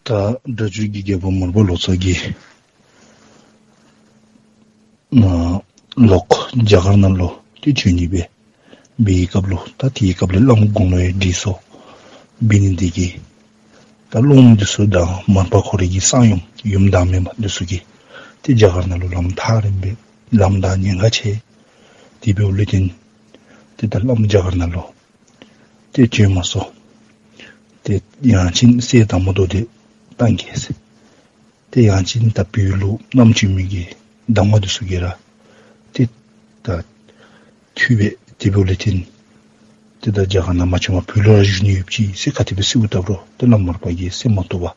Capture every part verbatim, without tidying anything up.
ད་སྒྲ་སྒྱུར་གྱི་རྒྱལ་པོ་མར་པ་ལོ་ཙཱ་གིས་ཨ་ལོག་རྒྱ་གར་ནང་ལུ་ཏེ་བྱོན་ནི་སྦེ་འབད་བའི་སྐབས་ལུ་ད་དེའི་སྐབས་ལས་བླམ་དགུང་ལོ་ཡང་བགྲེས་སོ། འབད་ནི་དེ་གིས་ད་སློབམ་འདི་ཚུ་དང་མར་པ་ཁོ་རའི་གི་གསང་ཡུམ་ཡུམ་བདག་མེད་མ་འདི་ཚུ་གིས་ཏེ་རྒྱ་གར་ནང་ལུ་ལམ་ཐག་རིངམོ་སྦེ་ལམ་དང་ཉེན་ཁ་ཆེ། དེ་འབདཝ་ལས་བརྟེན་ཏེ་ད་བླམ་རྒྱ་གར་ནང་ལུ་ཏེ་བྱོན་མ་ཚུགས། ཏེ་ཡང་ཅིན་སྲས་དར་མ་མདོ་སྡེ་བཏང་གེ་ཟེར། ཏེ་ཡང་ཅིན་ད་བོད་ལུ་རྣམ་ཅོ་མི་གི་གདམས་ངག་འདི་ཚུ་གིས་ར་ཏེ་ད་ཐུབ་པས། དེ་འབདཝ་ལས་བརྟེན་ཏེ་ད་རྒྱ་གར་ནང་མ་བྱོན་པར་བོད་ལུ་ར་བཞུགས་ནི་ཡོད་ཅི་ཟེར་ག་དེ་སྦེ་གསོལཝ་བཏབ་རུང་ཏེ་བླམ་མར་པ་གིས་གསན་མ་བཏུབ་པར་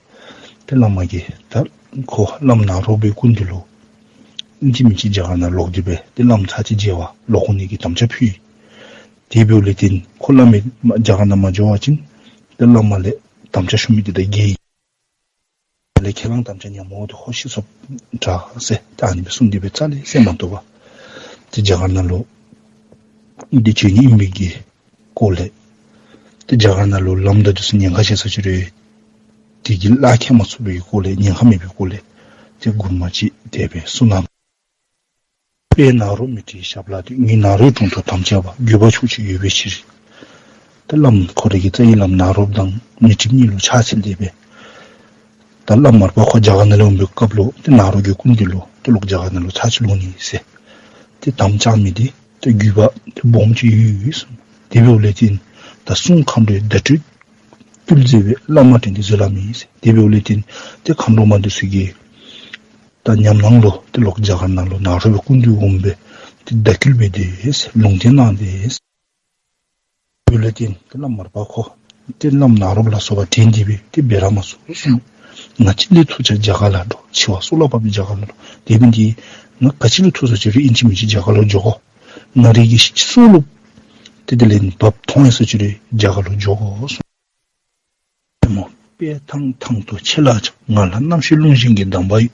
ཏེ་བླ་མ་གིས་ད་ཁོ་བླམ་ནཱ་རོ་པའི་སྐུ་མདུན་ལུ་ཨིན་ཅི་མིན་ཅི་རྒྱ་གར་ནང་ལོག་སྟེ་སྦེ་ཏེ་བླམ་ཚར་གཅིག་མཇལ་བར་ལོག་འོང་ནི་གི་དམ་བཅའ་ཕུལ། དེ་འབདཝ་ལས་བརྟེན་ཁོ་བླ་མ་རྒྱ་གར་ནང་མ་འགྱོ་བ་ཅིན་ཏེ་བླ་མ་ལས་དམ་བཅའ་ཞུ་མི་འདི་ད་འགལ་ཡི། ལས་ཁས་བླངས་དམ་བཅའ་ཉམས་འོང་དེ་ཁོ་ཤི་སོཔ་དྲག་ཟེར་ད་ཨ་ནི་སྦེ་གསུངས་ཏེ་སྦེ་རྩ་ལས་གསན་མ་བཏུབ་པར་ཏེ་རྒྱ་གར་ནང་ལུ་ཏེ་བྱོན་ནི་ཨིན་པའི་གི་སྐོར་ལས་ཏེ་རྒྱ་གར་ནང་ལུ་ལམ་དང་འདི་ཚུ་ཉེན་ཁ་ཆེ་ས་ཅིག་རེ་དེ་གིས་ལག་ཁྱེར་མ་ཚུགས་པའི་གི་སྐོར་ལས་ཉེན་ཁ་མེད་པའི་སྐོར་ལས་ཏེ་མགུར་མ་ཅིག་དེ་སྦེ་གསུངས་གནང་། དཔལ་ནཱ་རོ་མཻ་ཏྲིའི་ཞབས་ལ་འདུད། ངེད་ནཱ་རོའི་དྲུང་དུ་དམ་བཅའ་བ། དགོས་པ་ཕྱོགས་གཅིག་ཡོད་པའི་ཕྱིར། ཏེ་བླམ་ཁོ་རའི་གི་རྩ་བའི་བླམ་ནཱ་རོཔ་དང་མཻ་ཏྲིཔ་གཉིས་ལུ་ཕྱག་འཚལ་ཏེ་སྦེ་ད་བླམ་མར་པ་ཁོ་རྒྱ་གར་ནང་ལས་འོང་པའི་སྐབས་ལུ་ཏེ་ནཱ་རོ་གི་སྐུ་མདུན་ལུ་ཏེ་ལོག་རྒྱ་གར་ནང་ལུ་ཚར་གཅིག་ལོག་ནི་ཟེར་ཏེ་དམ་བཅའ་མི་འདི་ཏེ་དགོས་པ་ཏེ་སྦོམ་ཅིག་ཡོད་ཡོད་གསུངས། དེ་འབདཝ་ལས་བརྟེན་ད་གསུང་མཁའ་འགྲོའི་བརྡ་སྤྲོད་བཏུལ་མཛད་པའི་བླ་མ་དྲན་ཏེ་བཟོད་གླགས་མེད་ཟེར། དེ་འབདཝ་ལས་བརྟེན་ཏེ་མཁའ་འགྲོ་མ་འདི་ཚུ་གིས་ད་ཉམས་སྣང་ལུ་ཏེ་ལོག་རྒྱ་གར་ནང་ལུ་ནཱ་རོ་པའི་སྐུ་མདུན་འོངམ་སྦེ་ཏེ་བརྡ་སྐུལ་འབད་དེ་ལུང་བསྟན་གནང་སྟེ་འབདཝ་ལས་བརྟེན་ཏེ་བླམ་མར་པ་ཁོ་ཏེ་བླམ་ནཱ་རོཔ་ལ་སོགས་པ་དྲན་ཏེ་སྦེ་ཏེ་འབད་ར་མ་ཚུགས་གསུངས། ང་ཅི་ལས་ཐུག་ཀྱང་རྒྱ་གར་ལ་འགྲོ། འཆི་བ་སྲོག་ལ་བབ་ཀྱང་རྒྱ་གར་ལ་འགྲོ། དེ་འབདཝ་ད་ང་ག་ཅི་ལུ་ཐུག་ས་ཅིག་རུང་ཨིན་ཅི་མིན་ཅི་རྒྱ་གར་ལུ་འགྱོ་དགོ། ང་རའི་གི་སྲོག་ལུ་ཏེ་དེ་ལས་བབ་ཐོན་ཡི་ས་ཅིག་རུང་རྒྱ་གར་ལུ་འགྱོ་དགོ་གསུངས། མོ་དཔལ་ཐང་ཐང་དུ་ཆེ་ལ་ཆ། ང་ལ་རྣམ་ཤེས་རླུང་བཞིན་གྱི་གདམས་པ་ཡོད།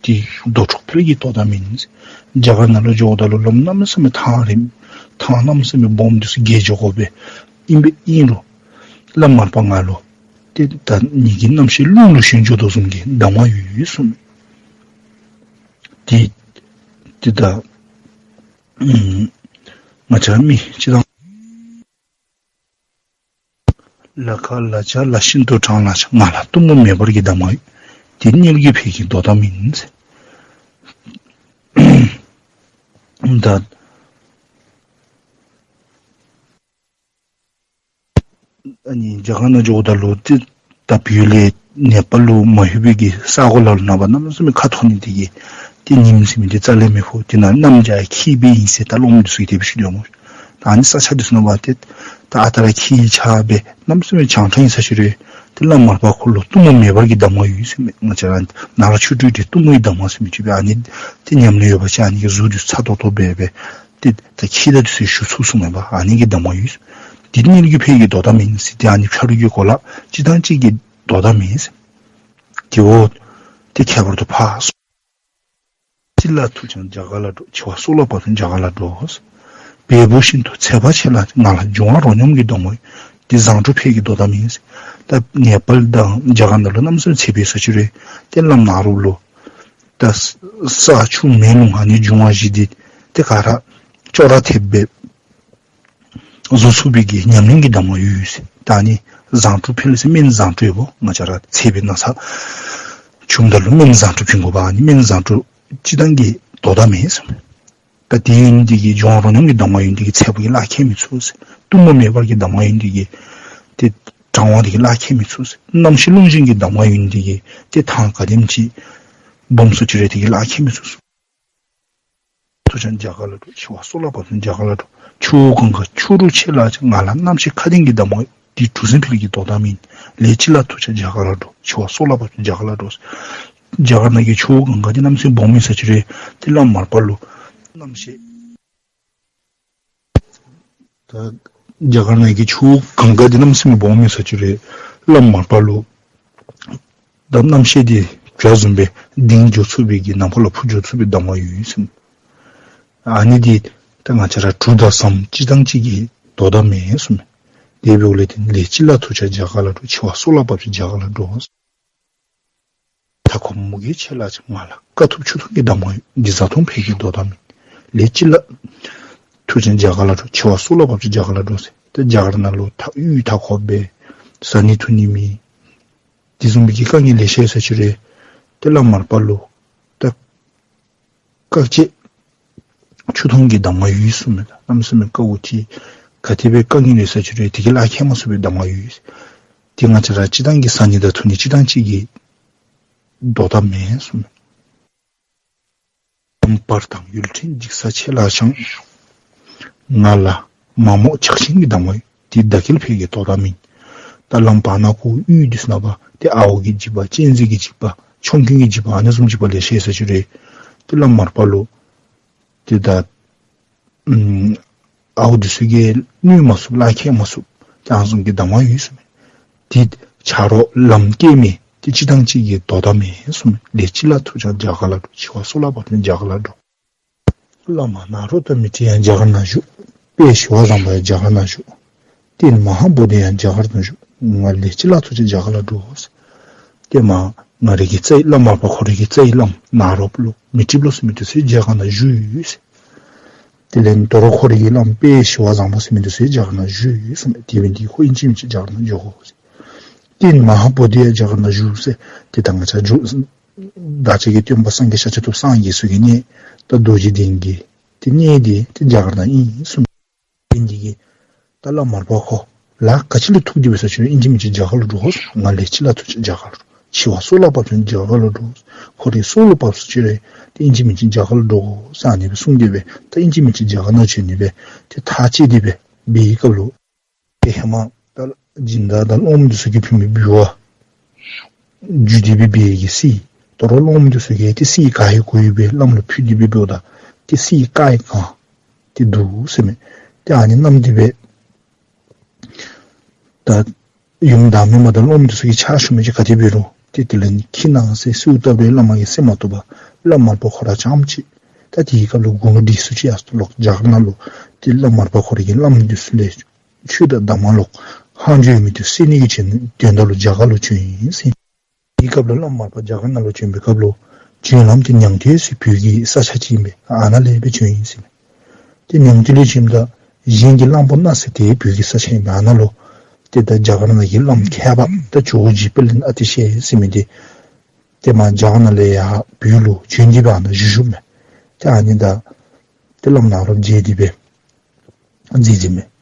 དེ་དོ་འཁྲུག་འཕེལ་གྱི་དོ་ཟླ་མིན། རྒྱ་གར་ནང་ལུ་འགྱོཝ་ད་ལུ་ལམ་གནམ་མེད་ས་མེད་ཐང་རིངམོ་ཐང་གནམ་མེད་ས་མེད་སྦོམ་འདི་ཚུ་བརྒལ་འགྱོ་དགོ་པས། ཨིན་པས། ཨིན་རུང་བླམ་མར་པ་ང་ལུ་ཏེ་ད་ངེ་གི་རྣམ་ཤེས་རླུང་ལུ་ཞོན་འགྱོ་དོ་བཟུམ་གྱི་གདམས་ངག་ཡོད་ཡོད་གསུངས། ཏེ་ཏེ་ད་ང་བཅས་མི་སྤྱིར་བཏང་ལ་ཁ་ལ་ཆ་ལ་ཤིན་ཏུ་གྲང་ལ་ཆ། ང་ལ་གཏུམ་མོ་མེ་འབར་གྱི་གདམས་ངག་ཡོད། དེ་དམྱལ་གྱི་ཕས་ཀྱི་དོ་ཟླ་མིན། ད་ཨ་ནི་རྒྱ་གར་ནང་འགྱོཝ་ད་ལུ་ཏེ་ད་བོད་ལས་ནེ་པཱལ་ལུ་མ་ལྷོད་པའི་གི་ས་གོ་ལ་ལུ་ནངས་པ་གནམ་མེད་ས་མེད་ཁ་འཐོར་ནི་དེ་གིས་ཏེ་ཉིམ་ཟེར་མི་འདི་རྩ་ལས་མི་ཕོག། དེ་ནང་གནམ་བྱཱར་འཁྱིལ་སྦེ་ཨིན་ཟེར་ད་སློབམ་འདི་ཚུ་གིས་དེ་སྦེ་ཞུ་དོ་སྨོ། ད་ཨ་ནི་ས་ཆ་འདི་ཚུ་ནང་འབད་དེ་ད་ཨ་རྟག་ར་འཁྱིལ་ཆགས་སྦེ་གནམ་མེད་ས་མེད་གྱང་ཁྲ་ཨིན་ས་ཅིག་རུང་ཏེ་བླམ་མར་པ་ཁོ་ལུ་གཏུམ་མོ་མེ་འབར་གྱི་གདམས་ངག་ཡོད་ཟེར་མས། ང་བཅས་ར་ནཱ་རོ་ཆོས་དྲུག་འདི་གཏུམ་མོའི་གདམས་ངག་ཟེར་མི་ཅིག་སྦེ་ཨ་ནི་ཏེ་ཉམས་ལེན་ཡོད་པ་ཅིན་ཨ་ནི་གི་གཟུགས་འདི་ཚ་ཏོག་ཏོ་སྦེ་སྦེ་ཏེ་ད་འཁྱིལ་ད་འདི་ཚུ་ཞུ་ཚུགས་གསུངས་མས་པ། ཨ་ནི་གི་གདམས་ངག་ཡོད། དེ་དམྱལ་གྱི་ཕས་ཀྱི་དོ་ཟླ་མིན་ཟེར། ཏེ་ཨ་ནི་ཕྱི་རོལ་གྱི་གོ་ལ་སྤྱིར་བཏང་ཅིག་གི་དོ་ཟླ་མིན་ཟེར། དེ་འོ་ཏེ་ཁྱད་པར་དུ་འཕགས་སོ། ཅི་ལ་ཐུག་ཀྱང་རྒྱ་གར་ལ་འགྲོ། འཆི་བ་སྲོག་ལ་བབ་ཀྱང་རྒྱ་གར་ལ་འགྲོ། བལ་པོ་བཞིན་དུ་ཚད་པ་ཆེ་ལ་ཆ། ང་ལ་འབྱུང་བ་རོ་སྙོམས་ཀྱི་གདམས་ངག་ཡོད། དེ་བཟང་དྲུག་ཕས་ཀྱི་དོ་ཟླ་མིན་ཟེར། ད་ནེ་པཱལ་དང་རྒྱ་གར་ནང་ལུ་གནམ་མེད་ས་མེད་ཚད་པའི་ས་ཅིག་རུང་ཏེ་བླམ་ནཱ་རོ་ལུ་ད་ས་ཆུ་མེ་རླུང་ཨ་ནི་འབྱུང་བ་བཞི་འདི་ཏེ་ག་ར་ཅོག་ར་འཐདཔ་སྦེ་བཟོ་ཚུགས་པའི་གི་ཉམས་ལེན་གྱི་གདམས་ངག་ཡོད་ཟེར། ད་ཨ་ནི་བཟང་དྲུག་ཕལ་ཟེར་སྨན་བཟང་དྲུག་ཡོདཔ་ང་བཅས་ར་ཚད་པའི་ན་ཚ་བྱུངམ་ད་ལུ་སྨན་བཟང་དྲུག་བྱིན་དགོ་པ། ཨ་ནི་སྨན་བཟང་དྲུག་སྤྱིར་བཏང་གི་དོ་ཟླ་མེད་ཟེར། ད་དེ་ཡོད་ནི་དེ་གིས་འབྱུང་བ་རོ་སྙོམས་ཀྱི་གདམས་ངག་ཡོད་ནི་དེ་གིས་ཚད་པ་གིས་ལག་ཁྱེར་མི་ཚུགས་ཟེར། གཏུམ་མོ་མེ་འབར་གྱི་གདམས་ངག་ཡོད་ནི་དེ་གིས་ཏེ་གྲང་བ་དེ་གིས་ལག་ཁྱེར་མི་ཚུགས་ཟེར། རྣམ་ཤེས་རླུང་བཞིན་གྱི་གདམས་ངག་ཡོད་ནི་དེ་གིས་ཏེ་ཐང་ག་དེམ་ཅིག་སྦོམ་སུ་ཅིག་རུང་དེ་གིས་ལག་ཁྱེར་མི་ཚུགས་ཟེར། ཐུག་ཀྱང་རྒྱ་གར་ལ་འགྲོ། འཆི་བ་སྲོག་ལ་བབ་ཀྱང་རྒྱ་གར་ལ་འགྲོ། ཆུ་བོ་གངྒཱ་ཆུ་རུ་ཆེ་ལ་ཆ། ང་ལ་རྣམ་ཤེས་མཁའ་ལྡིང་གི་གདམས་ངག་ཡོད། དེ་གྲུ་གཟིངས་འཕེལ་གྱི་དོ་ཟླ་མིན། ལས་ཅི་ལ་ཐུག་ཀྱང་རྒྱ་གར་ལ་འགྲོ། འཆི་བ་སྲོག་ལ་བབ་ཀྱང་རྒྱ་གར་ལ་འགྲོ། རྒྱ་གར་ནང་གི་ཆུ་བོ་གངྒཱ་འདི་གནམ་མེད་ས་མེད་སྦོམ་ཨིན་ས་ཅིག་རུང་ཏེ་བླམ་མར་པ་ལུ་རྣམ་ཤེས་ད་རྒྱ་གར་ནང་གི་ཆུ་བོ་གངྒཱ་འདི་གནམ་མེད་ས་མེད་སྦོམ་ཨིན་ས་ཅིག་རུང་བླམ་མར་པ་ལུ་ད་རྣམ་ཤེས་འདི་བྱ་བཟུམ་སྦེ་ལྡིང་འགྱོ་ཚུགས་པའི་གི་ནམ་མཁའ་ལུ་འཕུར་འགྱོ་ཚུགས་པའི་གདམས་ངག་ཡོད་ཟེར། ཨ་ནི་འདི་ད་ང་བཅས་ར་གྲུ་དང་ཟམ་སྤྱིར་བཏང་ཅིག་གི་དོ་ཟླ་མེད་ཟེར། དེ་འབདཝ་ལས་བརྟེན་ལས་ཅི་ལ་ཐུག་ཀྱང་རྒྱ་གར་ལ་འགྲོ། འཆི་བ་སྲོག་ལ་བབ་ཀྱང་རྒྱ་གར་ལ་འགྲོ། ཁོ་མུ་གེ་ཆེ་ལ་ཅིག་ང་ལ་དཀའ་ཐུབ་ཆུ་འཐུང་གི་གདམས་ངག་ཡོད། འདི་བཟའ་འཐུང་ཕལ་གྱི་དོ་དམ་ཨིན། ལས་ཅི་ལ་ཐུགས་ཅན་རྒྱ་གར་ལ་འགྲོ། འཆི་བ་སྲོག་ལ་བབ་ཅིན་རྒྱ་གར་ལ་འགྲོ་ཟེར། ཏེ་རྒྱ་གར་ནང་ལུ་ད་གཡུས་མཐའ་འཁོབ་སྦེ་བཟའ་ནི་འཐུང་ནི་མེད། དེ་བཟུམ་མའི་གི་དཀའ་ངལ་ལེ་ཤ་ཡོད་ས་ཅིག་རུང་ཏེ་བླམ་མར་པ་ལུ་ད་དཀའ་སྤྱད་ཆུ་འཐུང་གི་གདམས་ངག་ཡོད་གསུངམ་མས། ད་གནམ་མེད་ས་མེད་དཀའཝ་སྤྱད་ག་དེ་སྦེ་དཀའ་ངལ་ཡོད་ས་ཅིག་རུང་དེ་གིས་ལཱ་ཁྱད་མ་ཚུགས་པའི་གདམས་ངག་ཡོད། དེ་ང་བཅས་ར་སྤྱིར་བཏང་གི་བཟའ་ནི་དང་འཐུང་ནི་སྤྱིར་བཏང་ཅིག་གི་དོ་དམ་མེན་གསུངམ་མས། ལམ་བར་དང་ཡུལ་ཕྲན་འཇིགས་ས་ཆེ་ལ་ཅང་། ང་ལ་མ་རྨོངས་ཕྱག་ཆེན་གྱི་གདམས་ངག་ཡོད། དེ་བདག་གིས་ཕལ་གྱི་དོ་དམ་ཨིན། ད་ལམ་བར་ན་ཁོ་གཡུས་འདི་ཚུ་ནང་པ་ཏེ་ཨརཝ་གི་འཇིགས་པ་གཅན་གཟན་གྱི་འཇིགས་པ་ཆོམ་རྐུན་གྱི་འཇིགས་པ་ཨ་ནི་བཟུམ་འཇིགས་པ་ལེ་ཤ་ཡོད་ས་ཅིག་རུང་ཏེ་བླམ་མར་པ་ལུ་ཏེ་ད་ཨམ་ཨརཝ་འདི་ཚུ་གིས་གནོད་མ་ཚུགས། ལཱ་ཁྱད་མ་ཚུགས། ཏེ་ཨ་ནི་བཟུམ་གྱི་གདམས་ངག་ཡོད་གསུངམ་མས། ཏེ་ཆ་རོགས་ལམ་སྐྱེལ་མི་ཏེ་སྤྱིར་བཏང་ཅིག་གི་དོ་དམ་མེན་གསུངམ་མས། ལས་ཅི་ལ་ཐུགས་ཅན་རྒྱ་གར་ལ་འགྲོ། འཆི་བ་སྲོག་ལ་བབ་ཅིན་རྒྱ་གར་ལ་འགྲོ། བླ་མ་ནཱ་རོ་དང་མཻ་ཏྲི་ཡང་རྒྱ་གར་ནང་བཞུགས། དཔལ་ཞི་བ་བཟང་པོ་ཡང་རྒྱ་གར་ནང་བཞུགས། རྟེན་མ་ཧཱ་བོ་དྷི་ཡང་རྒྱ་གར་ནང་བཞུགས། ང་ལས་ཅི་ལ་ཐུགས་ཅན་རྒྱ་གར་ལ་འགྲོ་ཟེར། ཏེ་མ་ང་རའི་གི་རྩ་བའི་བླམ་མར་པ་ཁོ་རའི་གི་རྩ་བའི་བླམ་ནཱ་རོཔ་ལུ་མཻ་ཏྲི་ལོ་ཟེར་མི་འདི་ཚུ་རྒྱ་གར་ནང་བཞུགས་ཡོད་ཟེར། དེ་ལས་དོ་རུང་ཁོ་རའི་གི་བླམ་དཔལ་ཞི་བ་བཟང་པོ་ཟེར་མི་འདི་ཚུ་རྒྱ་གར་ནང་བཞུགས་ཡོད་ཟེར་མས། དེ་འབད་ནི་འདི་གིས་ཁོ་ཨིན་ཅི་མིན་ཅི་རྒྱ་གར་ནང་འགྱོ་དགོ་ཟེར། རྟེན་མ་ཧཱ་བོ་དྷི་ཡང་རྒྱ་གར་ནང་བཞུགས་ཟེར། ཏེ་ད་ང་བཅས་འགྱོ་བདག་ཅག་གི་སྟོན་པ་སངས་རྒྱས་ཤཱཀྱ་ཐུབ་སངས་རྒྱས་ཚུ་གི་གནས་ད་རྡོ་རྗེ་གདན་གྱི་ཏེ་གནས་འདི་ཏེ་རྒྱ་གར་ནང་ཨིན་གསུངམ་མས། དེ་འབད་ནི་འདི་གིས་ད་བླམ་མར་པ་ཁོ་ལཱ་ག་ཅི་ལུ་ཐུག་སྟེ་འབད་ས་ཅིག་རུང་ཨིན་ཅི་མིན་ཅི་རྒྱ་གར་ལུ་འགྱོ་དགོ། ང་ལས་ཅི་ལ་ཐུག་ཅན་རྒྱ་གར་ལུ་འགྱོ། འཆི་བ་སྲོག་ལ་བབ་ཅིན་རྒྱ་གར་ལུ་འགྱོ། ཁོ་རའི་སྲོག་ལུ་བབ་ས་ཅིག་རུང་ཏེ་ཨིན་ཅི་མིན་ཅི་རྒྱ་གར་ལུ་འགྱོ་དགོ་ཟེར་ཨ་ནི་སྦེ་གསུངས་ཏེ་སྦེ་ད་ཨིན་ཅི་མིན་ཅི་རྒྱ་གར་ནང་བྱོན་ནི་སྦེ་ཏེ་ཐག་བཅད་དེ་སྦེ་འབད་བའི་སྐབས་ལུ་ཏེ་ཧེ་མ་ད་སྦྱིན་བདག་དང་སློབ་མ་འདི་ཚུ་གིས་ཕུལ་མི་འབུལ་བ་བརྒྱུད་དེ་སྦེ་འབད་བའི་གི་གསེར་དོ་རུང་སློབ་མ་འདི་ཚུ་གིས་ཏེ་གསེར་ག་ཡི་གོ་ཡི་སྦེ་བླམ་ལུ་ཕུལ་ཏེ་སྦེ་འབདཝ་ད་ཏེ་གསེར་ཀ་ཡི་གང་ཏེ་འདུག་ཟེར་མས། ཏེ་ཨ་ནི་བསྣམས་ཏེ་སྦེ་ད་ཡུམ་བདག་མེད་མ་དང་སློབ་མ་འདི་ཚུ་གིས་ཕྱག་ཞུ་མི་ཅིག་ག་དེ་འབད་རུང་ཏེ་དེ་ལས་ནི་ཁྱིམ་ནང་གསེར་གསོལཝ་བཏབ་རུང་བླ་མ་གིས་གསོལ་མ་བཏུབ་པར་བླམ་མར་པ་ཁོ་ར་རྐྱངམ་གཅིག་ད་དེའི་སྐབས་ལུ་དགུང་ལོ་བགྲེས་སུ་ཅིག་ཡར་སོང་ལོག་རྒྱ་གར་ནང་ལུ་ཏེ་བླམ་མར་པ་ཁོ་རའི་གི་བླམ་འདི་ཚུ་ལས་ཆོས་དང་གདམས་ངག་ལོག་ལྷག་འཕྲོ་ཡོད་མི་འདི་ཚུ་བསལ་ནི་གི་དོན་དག་ལུ་རྒྱ་གར་ལུ་བྱོན་ཡི་ཟེར། དེའི་སྐབས་ལུ་བླམ་མར་པ་རྒྱ་གར་ནང་ལུ་བྱོན་པའི་སྐབས་ལུ་བྱོན་ལམ་དེ་ཉང་སྟོད་ཟེར་བོད་ཀྱི་ས་ཆ་ཅིག་ཨིན་པས། ཨ་ནཱ་ལས་སྦེ་བྱོན་ཡི་ཟེར་མས། ཏེ་ཉང་སྟོད་ལས་བྱོནམ་ད་གཞན་གྱི་གླང་པོ་སྣ་ཟེར་ཏེ་བོད་ཀྱི་ས་ཆ་ཨིན་པས། ཨ་ནཱ་ལུ་ཏེ་ད་རྒྱ་གར་ནང་གི་བླམ་མཁས་པ་ད་ཇོ་བོ་རྗེ་དཔལ་ལྡན་ཨ་ཏི་ཤའི་ཟེར་མི་འདི་ཏེ་མར་རྒྱ་གར་ནང་ལས་ཡར་བོད་ལུ་བྱོན་ཏེ་སྦེ་ཨ་ནཱ་བཞུགས་བཞུགསཔ་མས། ཏེ་ཨ་ནི་ད་ཏེ་བླམ་ནཱ་རོཔ་མཇལ་ཏེ་སྦེ་མཛད་མཛདཔ་མས།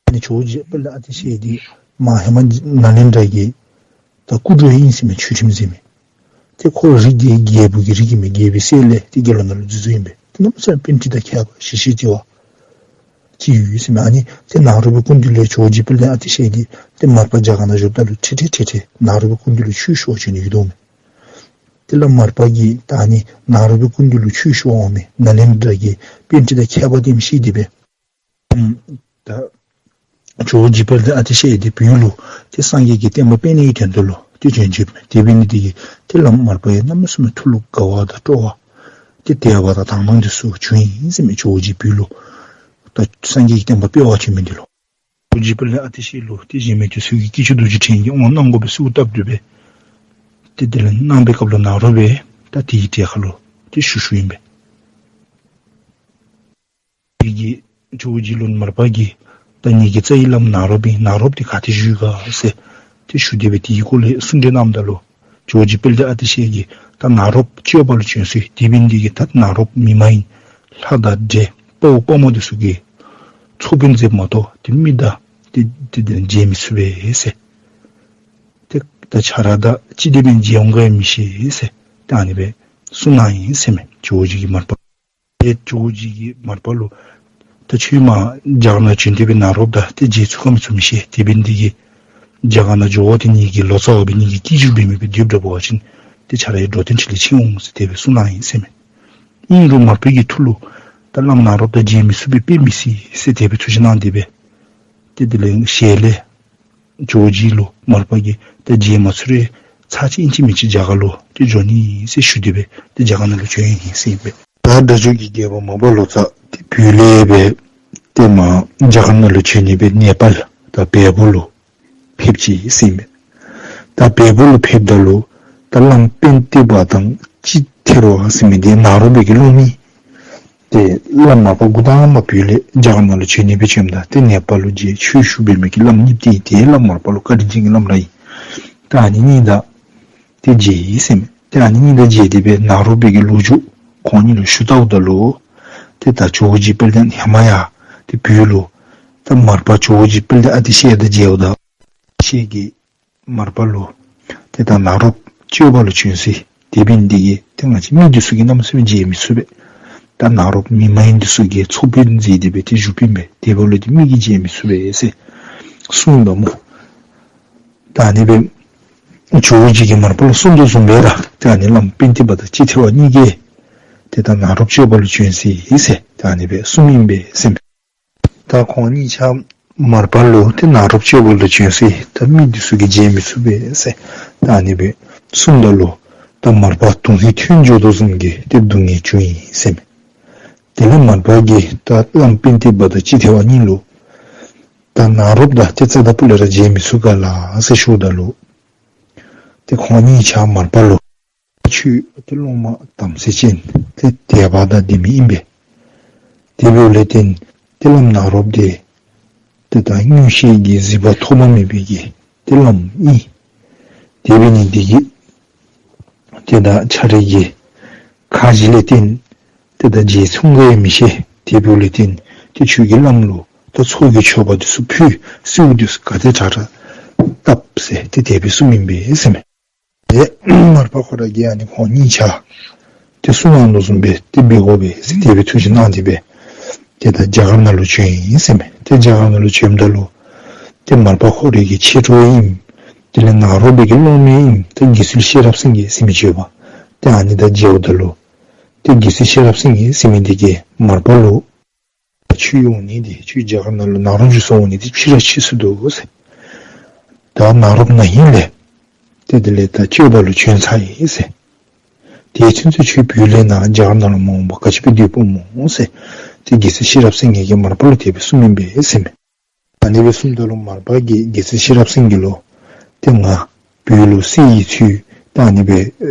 ཨ་ནི་ཇོ་བོ་རྗེ་དཔལ་ལྡན་ཨ་ཏི་ཤ་འདི་མ་ཧེ་མ་ནཱ་ལེནྡྲ་གི་ད་སྐུ་དྲུང་ཨིན་ཟེར་མས། ཆོས་ཁྲིམས་ཟེར་མི་དེ་ཁོ་རིགས་འདི་རྒྱལ་པོ་གི་རིགས་ཨིན་མས། རྒྱལ་པོའི་སྲས་ལས་ཏེ་དགེ་སློང་ནང་ལུ་འཛུལ་འཛུལཝ་ཨིན་པས། ཏེ་གནམ་མེད་ས་མེད་པཎྜི་ཏ་མཁས་པ་ཞེ་ཤེས་ཆེ་བ་ཅིག་ཡོད་ཟེར་མས། ཨ་ནི་ཏེ་ནཱ་རོ་པའི་སྐུ་མདུན་ལས་ཇོ་བོ་རྗེ་དཔལ་ལྡན་ཨ་ཏི་ཤ་འདི་ཏེ་མར་པ་རྒྱ་གར་ནང་བཞུགསཔ་ད་ལུ་ཁྲིད་ཁྲིད་ཁྲིད་ཁྲིད་ནཱ་རོ་པའི་སྐུ་མདུན་ལུ་ཆོས་ཞུ་བར་བྱོན་ནི་ཡོདཔ་མས། ཏེ་བླམ་མར་པ་གིས་ད་ཨ་ནི་ནཱ་རོ་པའི་སྐུ་མདུན་ལུ་ཆོས་ཞུ་བར་འོང་མི་ནཱ་ལེནྡྲ་གི་པཎྜི་ཏ་མཁས་པ་འདི་ཨིནམ་ཤེས་ཏེ་སྦེ་ཨམ་ད་ཇོ་བོ་རྗེ་དཔལ་ལྡན་ཨ་ཏི་ཤ་འདི་བོད་ལུ་ཏེ་སངས་རྒྱས་ཀྱི་བསྟན་པ་སྤེལ་ནི་གི་དོན་དག་ལུ་ཏེ་བྱོན་བྱོནམ་མས། དེ་འབད་ནི་འདི་གིས་ཏེ་བླམ་མར་པ་ཡང་གནམ་མེད་ས་མེད་ཐུགས་ལུ་དགའ་བ་དང་སྤྲོ་བ་ཏེ་དད་པ་དང་དང་བླངས་འདི་ཚུ་བྱུང་ཡི་ཟེར་མས། ཇོ་བོ་རྗེ་བོད་ལུ་ད་སངས་རྒྱས་ཀྱི་བསྟན་པ་སྤེལ་བར་བྱོན་མི་འདི་ལུ། ཇོ་བོ་རྗེ་དཔལ་ལྡན་ཨ་ཏི་ཤ་ལུ་ཏེ་གཞན་མི་འདི་ཚུ་གིས་དཀྱིལ་ཆོག་རྡོ་རྗེ་ཕྲེང་གིས་དབང་གནང་དགོ་པའི་གསོལཝ་བཏབ་སྟེ་སྦེ་ཏེ་དེ་ལས་གནང་བའི་སྐབས་ལུ་ནཱ་རོ་པས་ད་དེའི་གྲལ་ཁར་ལུ་ཏེ་ཞུགས་ཞུགསཔ་ཨིན་པས། དེ་གིས་ཇོ་བོ་རྗེ་ལུ་མར་པ་གིས་ད་ངེ་གི་རྩ་བའི་བླམ་ནཱ་རོ་པ་ཨིན། ནཱ་རོ་པ་འདི་ག་ཏེ་བཞུགས་ག་ཟེར་ཏེ་ཞུ་སྟེ་སྦེ་དེའི་སྐོར་ལས་གསུང་གྲོས་གནངམ་ད་ལུ་ཇོ་བོ་རྗེ་དཔལ་ལྡན་ཨ་ཏི་ཤ་གིས་ད་ནཱ་རོ་པ་སྤྱོད་པ་ལུ་བྱོན་སོ་ཡི། དེ་འབད་ནི་འདི་གིས་ད་ནཱ་རོ་པ་མི་མ་ཡིན་ལྷ་དང་འདྲེ་དཔའ་བོ་དཔའ་མོ་འདི་ཚུ་གིས་ཚོགས་དཔོན་མཛདཔ་མ་གཏོགས་ཏེ་མི་དང་ཏེ་ཏེ་ཏེ་མཇལ་མི་ཚུགས་པས་ཟེར། ཏེ་ད་ཁྱོད་ར་དང་ཅིག་དེ་སྦེ་མཇལ་འོང་ག་ཡང་མི་ཤེས་ཟེར་ཏེ་ཨ་ནི་སྦེ་གསུངས་གནང་ཡི་ཟེར་མས། ཇོ་བོ་རྗེ་གིས་མར་པ་ཏེ་ཇོ་བོ་རྗེ་གིས་མར་པ་ལུ་ད་ཁྱོད་མར་རྒྱ་གར་ནང་བྱོན་ཏེ་སྦེ་ནཱ་རོ་པ་དང་ཏེ་མཇལ་ཚུགས་ག་མི་ཚུགས་མི་ཤེས། དེ་འབད་ནི་འདི་གིས་རྒྱ་གར་ནང་འགྱོ་བ་འདི་ངེ་གི་ལོ་ཙཱ་བ་སྦེ་ངེ་གི་སྐྱིད་སྡུག་འབད་མི་སྦེ་སྡོདཔ་འདྲཝ་འབད་བ་ཅིན་ཏེ་ཁྱོད་ར་ཡང་འགྲོ་དོན་ཕྲིན་ལས་ཆེ་འོང་ཟེར་དེ་སྦེ་གསུངས་གནང་ཡི་ཟེར་མས། ཨིན་རུང་མར་པའི་གི་ཐུགས་ལུ་ད་བླམ་ནཱ་རོ་པ་དང་མཇལ་མི་ཚུགས་པས། དཔེ་མི་སྲིད་ཟེར་དེ་སྦེ་ཐུགས་བཞེད་གནང་སྟེ་སྦེ་ཏེ་དེ་ལས་ཞལ་ལས་ཇོ་བོ་རྗེ་ལུ་མར་པ་གིས་ད་མཇལ་མ་ཚུགས་རུང་ཚར་གཅིག་ཨིན་ཅི་མིན་ཅི་རྒྱ་གར་ལུ་ཏེ་འགྱོ་ནི་ཟེར་ཞུ་སྟེ་སྦེ་ཏེ་རྒྱ་གར་ནང་ལུ་བྱོན་ཡི་ཟེར་ཨིན་པས། ད་སྒྲ་སྒྱུར་གྱི་རྒྱལ་པོ་མར་པ་ལོ་ཙཱ་འདི་བོད་ལས་སྦེ་ཏེ་མར་རྒྱ་གར་ནང་ལུ་བྱོན་ནི་སྦེ་ནེ་པཱལ་དང་བལ་པོ་ལུ་ཕེབས་ཅི་ཟེར་ཨིན་པས། ད་བལ་པོ་ལུ་ཕེབསཔ་ད་ལུ་ ད་བླམ་པེན་ཏི་པ་དང་ཅི་ཐེར་བ་ཟེར་མི་འདི་ནཱ་རོ་པའི་གི་སློབ་མ་ཨིན། ཏེ་བླམ་མར་པ་འགོ་དང་པ་བོད་ལས་རྒྱ་གར་ནང་ལུ་བྱོན་ནི་སྦེ་བྱོནམ་ད་ཏེ་ནེ་པཱལ་ལུ་མཇལ། ཆོས་ཞུ་བའི་མི་གི་བླམ་གཉིས་ཏེ་ཏེ་བླམ་མར་པ་ལུ་བཀའ་དྲིན་ཅན་གྱི་བླམ་ར་ཨིན། ད་ཨ་ནི་གཉིས་དང་ཏེ་མཇལ་ཡི་ཟེར་མས། ཏེ་ཨ་ནི་གཉིས་དང་མཇལ་ཏེ་སྦེ་ནཱ་རོ་པའི་གི་ལོ་རྒྱུས་ཁོང་གཉིས་ལུ་ཞུ་བལྟཝ་ད་ལུ་ཏེ་ད་ཇོ་བོ་རྗེ་དཔལ་ལྡན་ཧེ་མ་ཡང་ཏེ་བོད་ལུ་ད་མར་པ་ཇོ་བོ་རྗེ་དཔལ་ལྡན་ཨ་ཏི་ཤའི་དང་མཇལཝ་ད་ཤའི་གིས་མར་པ་ལུ་ཏེ་ད་ནཱ་རོཔ་སྤྱོད་པ་ལུ་བྱོན་སོ་ཡི། དེ་འབད་ནི་འདི་གིས་ཏེ་ང་བཅས་མི་འདི་ཚུ་གིས་གནམ་མེད་ས་མེད་མཇལ་མི་ཚུགས་པས། ད་ནཱ་རོཔ་མི་མ་ཡིན་འདི་ཚུ་གིས་ཚོགས་དཔོན་མཛད་དེ་སྦེ་ཏེ་བཞུགསཔ་ཨིན་པས། དེ་འབདཝ་ལས་ཏེ་མི་གིས་མཇལ་མི་ཚུགས་པས་ཟེར་གསུངས་པས་སྨོ། ད་ཨ་ནི་སྦེ་ཇོ་བོ་རྗེ་གིས་མར་པ་ལུ་གསུངས་དོ་བཟུམ་སྦེ་ར་ཏེ་ཨ་ནི་བླམ་པེན་ཏི་པ་དང་ཅི་ཐེར་བ་གཉིས་ཀྱིས་ཏེ་ད་ནཱ་རོཔ་སྤྱོད་པ་ལུ་བྱོན་སོ་ཡི་ཟེར་ད་ཨ་ནི་སྦེ་གསུངམ་ཨིན་པས་ཟེར་མས། ད་ཁོང་གཉིས་ཆ་མར་པ་ལུ་ཏེ་ནཱ་རོཔ་སྤྱོད་པ་ལུ་བྱོན་སོ་ཡི། ད་མི་འདི་ཚུ་གིས་མཇལ་མི་ཚུགས་པས་ཟེར་ད་ཨ་ནི་སྦེ་གསུངམ་ད་ལུ་ད་མར་པ་དོན་ཧིང་ཐོན་འགྱོ་དོ་བཟུམ་གྱི་ཏེ་སྡུག་བསྔལ་བྱུང་ཡི་ཟེར་མས། དེ་ལས་མར་པ་གིས་ད་བླམ་པེན་ཏི་པ་དང་ཅི་ཐེར་བ་གཉིས་ལུ་ད་ནཱ་རོཔ་དང་ཏེ་རྩ་བ་ལས་ར་མཇལ་མི་ཚུགས་ག་ལགས་ཟེར་ཞུཝ་ད་ལུ་ཏེ་ཁོང་གཉིས་ཆ་མར་པ་ལུ་ཁྱོད་ཏེ་སློབ་མ་དམ་ཚིག་ཅན་ཏེ་དད་པ་དང་ལྡན་མི་ཨིན་པས། དེ་འབདཝ་ལས་བརྟེན་ཏེ་བླམ་ནཱ་རོཔ་འདི་ཏེ་ད་མངོན་ཤེས་ཀྱི་གཟིགས་པ་ཐོགས་པ་མེད་པའི་གི་ཏེ་བླམ་ཨིན། དེ་འབད་ནི་འདི་གིས་ཏེ་ད་ཁྱོད་རའི་གི་ཁ་བཞི་ལས་བརྟེན་ཏེ་ད་རྗེ་ཚུགས་ག་ཡང་མི་ཤེས། དེ་འབདཝ་ལས་བརྟེན་ཏེ་ཁྱོད་ཀྱིས་བླམ་ལུ་ད་ཚོགས་ཀྱི་མཆོད་པ་འདི་ཚུ་ཕུལ། གསོལཝ་འདི་ཚུ་ག་དེ་དྲག་དྲག་བཏབ་ཟེར་ཏེ་དེ་སྦེ་གསུངམ་ཨིན་པས་ཟེར་མས། ཏེ་མར་པ་ཁོ་ར་གིས་ཨ་ནི་ཁོང་གཉིས་ཆ་ཏེ་གསུང་དོ་བཟུམ་སྦེ་ཏེ་འབད་དགོ་པས་ཟེར་དེ་སྦེ་ཐུགས་བཞེད་གནང་སྟེ་སྦེ་ཏེ་ད་རྒྱ་གར་ནང་ལུ་བྱོན་ཡི་ཟེར་མས། ཏེ་རྒྱ་གར་ནང་ལུ་བྱོནམ་ད་ལུ་ཏེ་མར་པ་ཁོ་རའི་གི་མཆེད་གྲོགས་ཨིནམ་དེ་ལས་ནཱ་རོ་པའི་གི་སློབ་མ་ཨིནམ་ཏེ་དགེ་ཚུལ་ཤེས་རབ་སེང་གེ་ཟེར་མི་ཅིག་ཡོདཔ། ཏེ་ཨ་ནི་དང་མཇལཝ་ད་ལུ་ཏེ་དགེ་ཚུལ་ཤེས་རབ་སེང་གེ་ཟེར་མི་འདི་གིས་མར་པ་ལུ་ད་ཁྱོད་འོང་ནི་འདི་ཁྱོད་རྒྱ་གར་ནང་ལུ་ནཱ་རོ་བཞུགས་སར་འོང་ནི་འདི་ཕྱི་རུ་ཕྱིས་སོ་ནུག་ཟེར། ད་ནཱ་རོཔ་ན་ཧིང་ལས་ཏེ་དེ་ལས་ད་སྤྱོད་པ་ལུ་བྱོན་ཚར་ཡི་ཟེར། དེ་ཚུན་ཚོད་ཁྱོད་བོད་ལས་ནཱ་རྒྱ་གར་ནང་ལུ་མ་འོངམ་ག་ཅི་སྦེ་སྡོདཔ་སྨོ་ཟེར། ཏེ་དགེ་ཚུལ་ཤེས་རབ་སེང་གེ་གིས་མར་པ་ལུ་དེ་སྦེ་གསུངམ་ཨིན་པས་ཟེར་མས། ཨ་ནི་སྦེ་གསུངམ་ད་ལུ་མར་པ་གིས་དགེ་ཚུལ་ཤེས་རབ་སེང་གེ་ལུ་ཏེ་ང་བོད་ལུ་གསེར་གྱི་ཚུལ་ད་ཨ་ནི་སྦེ་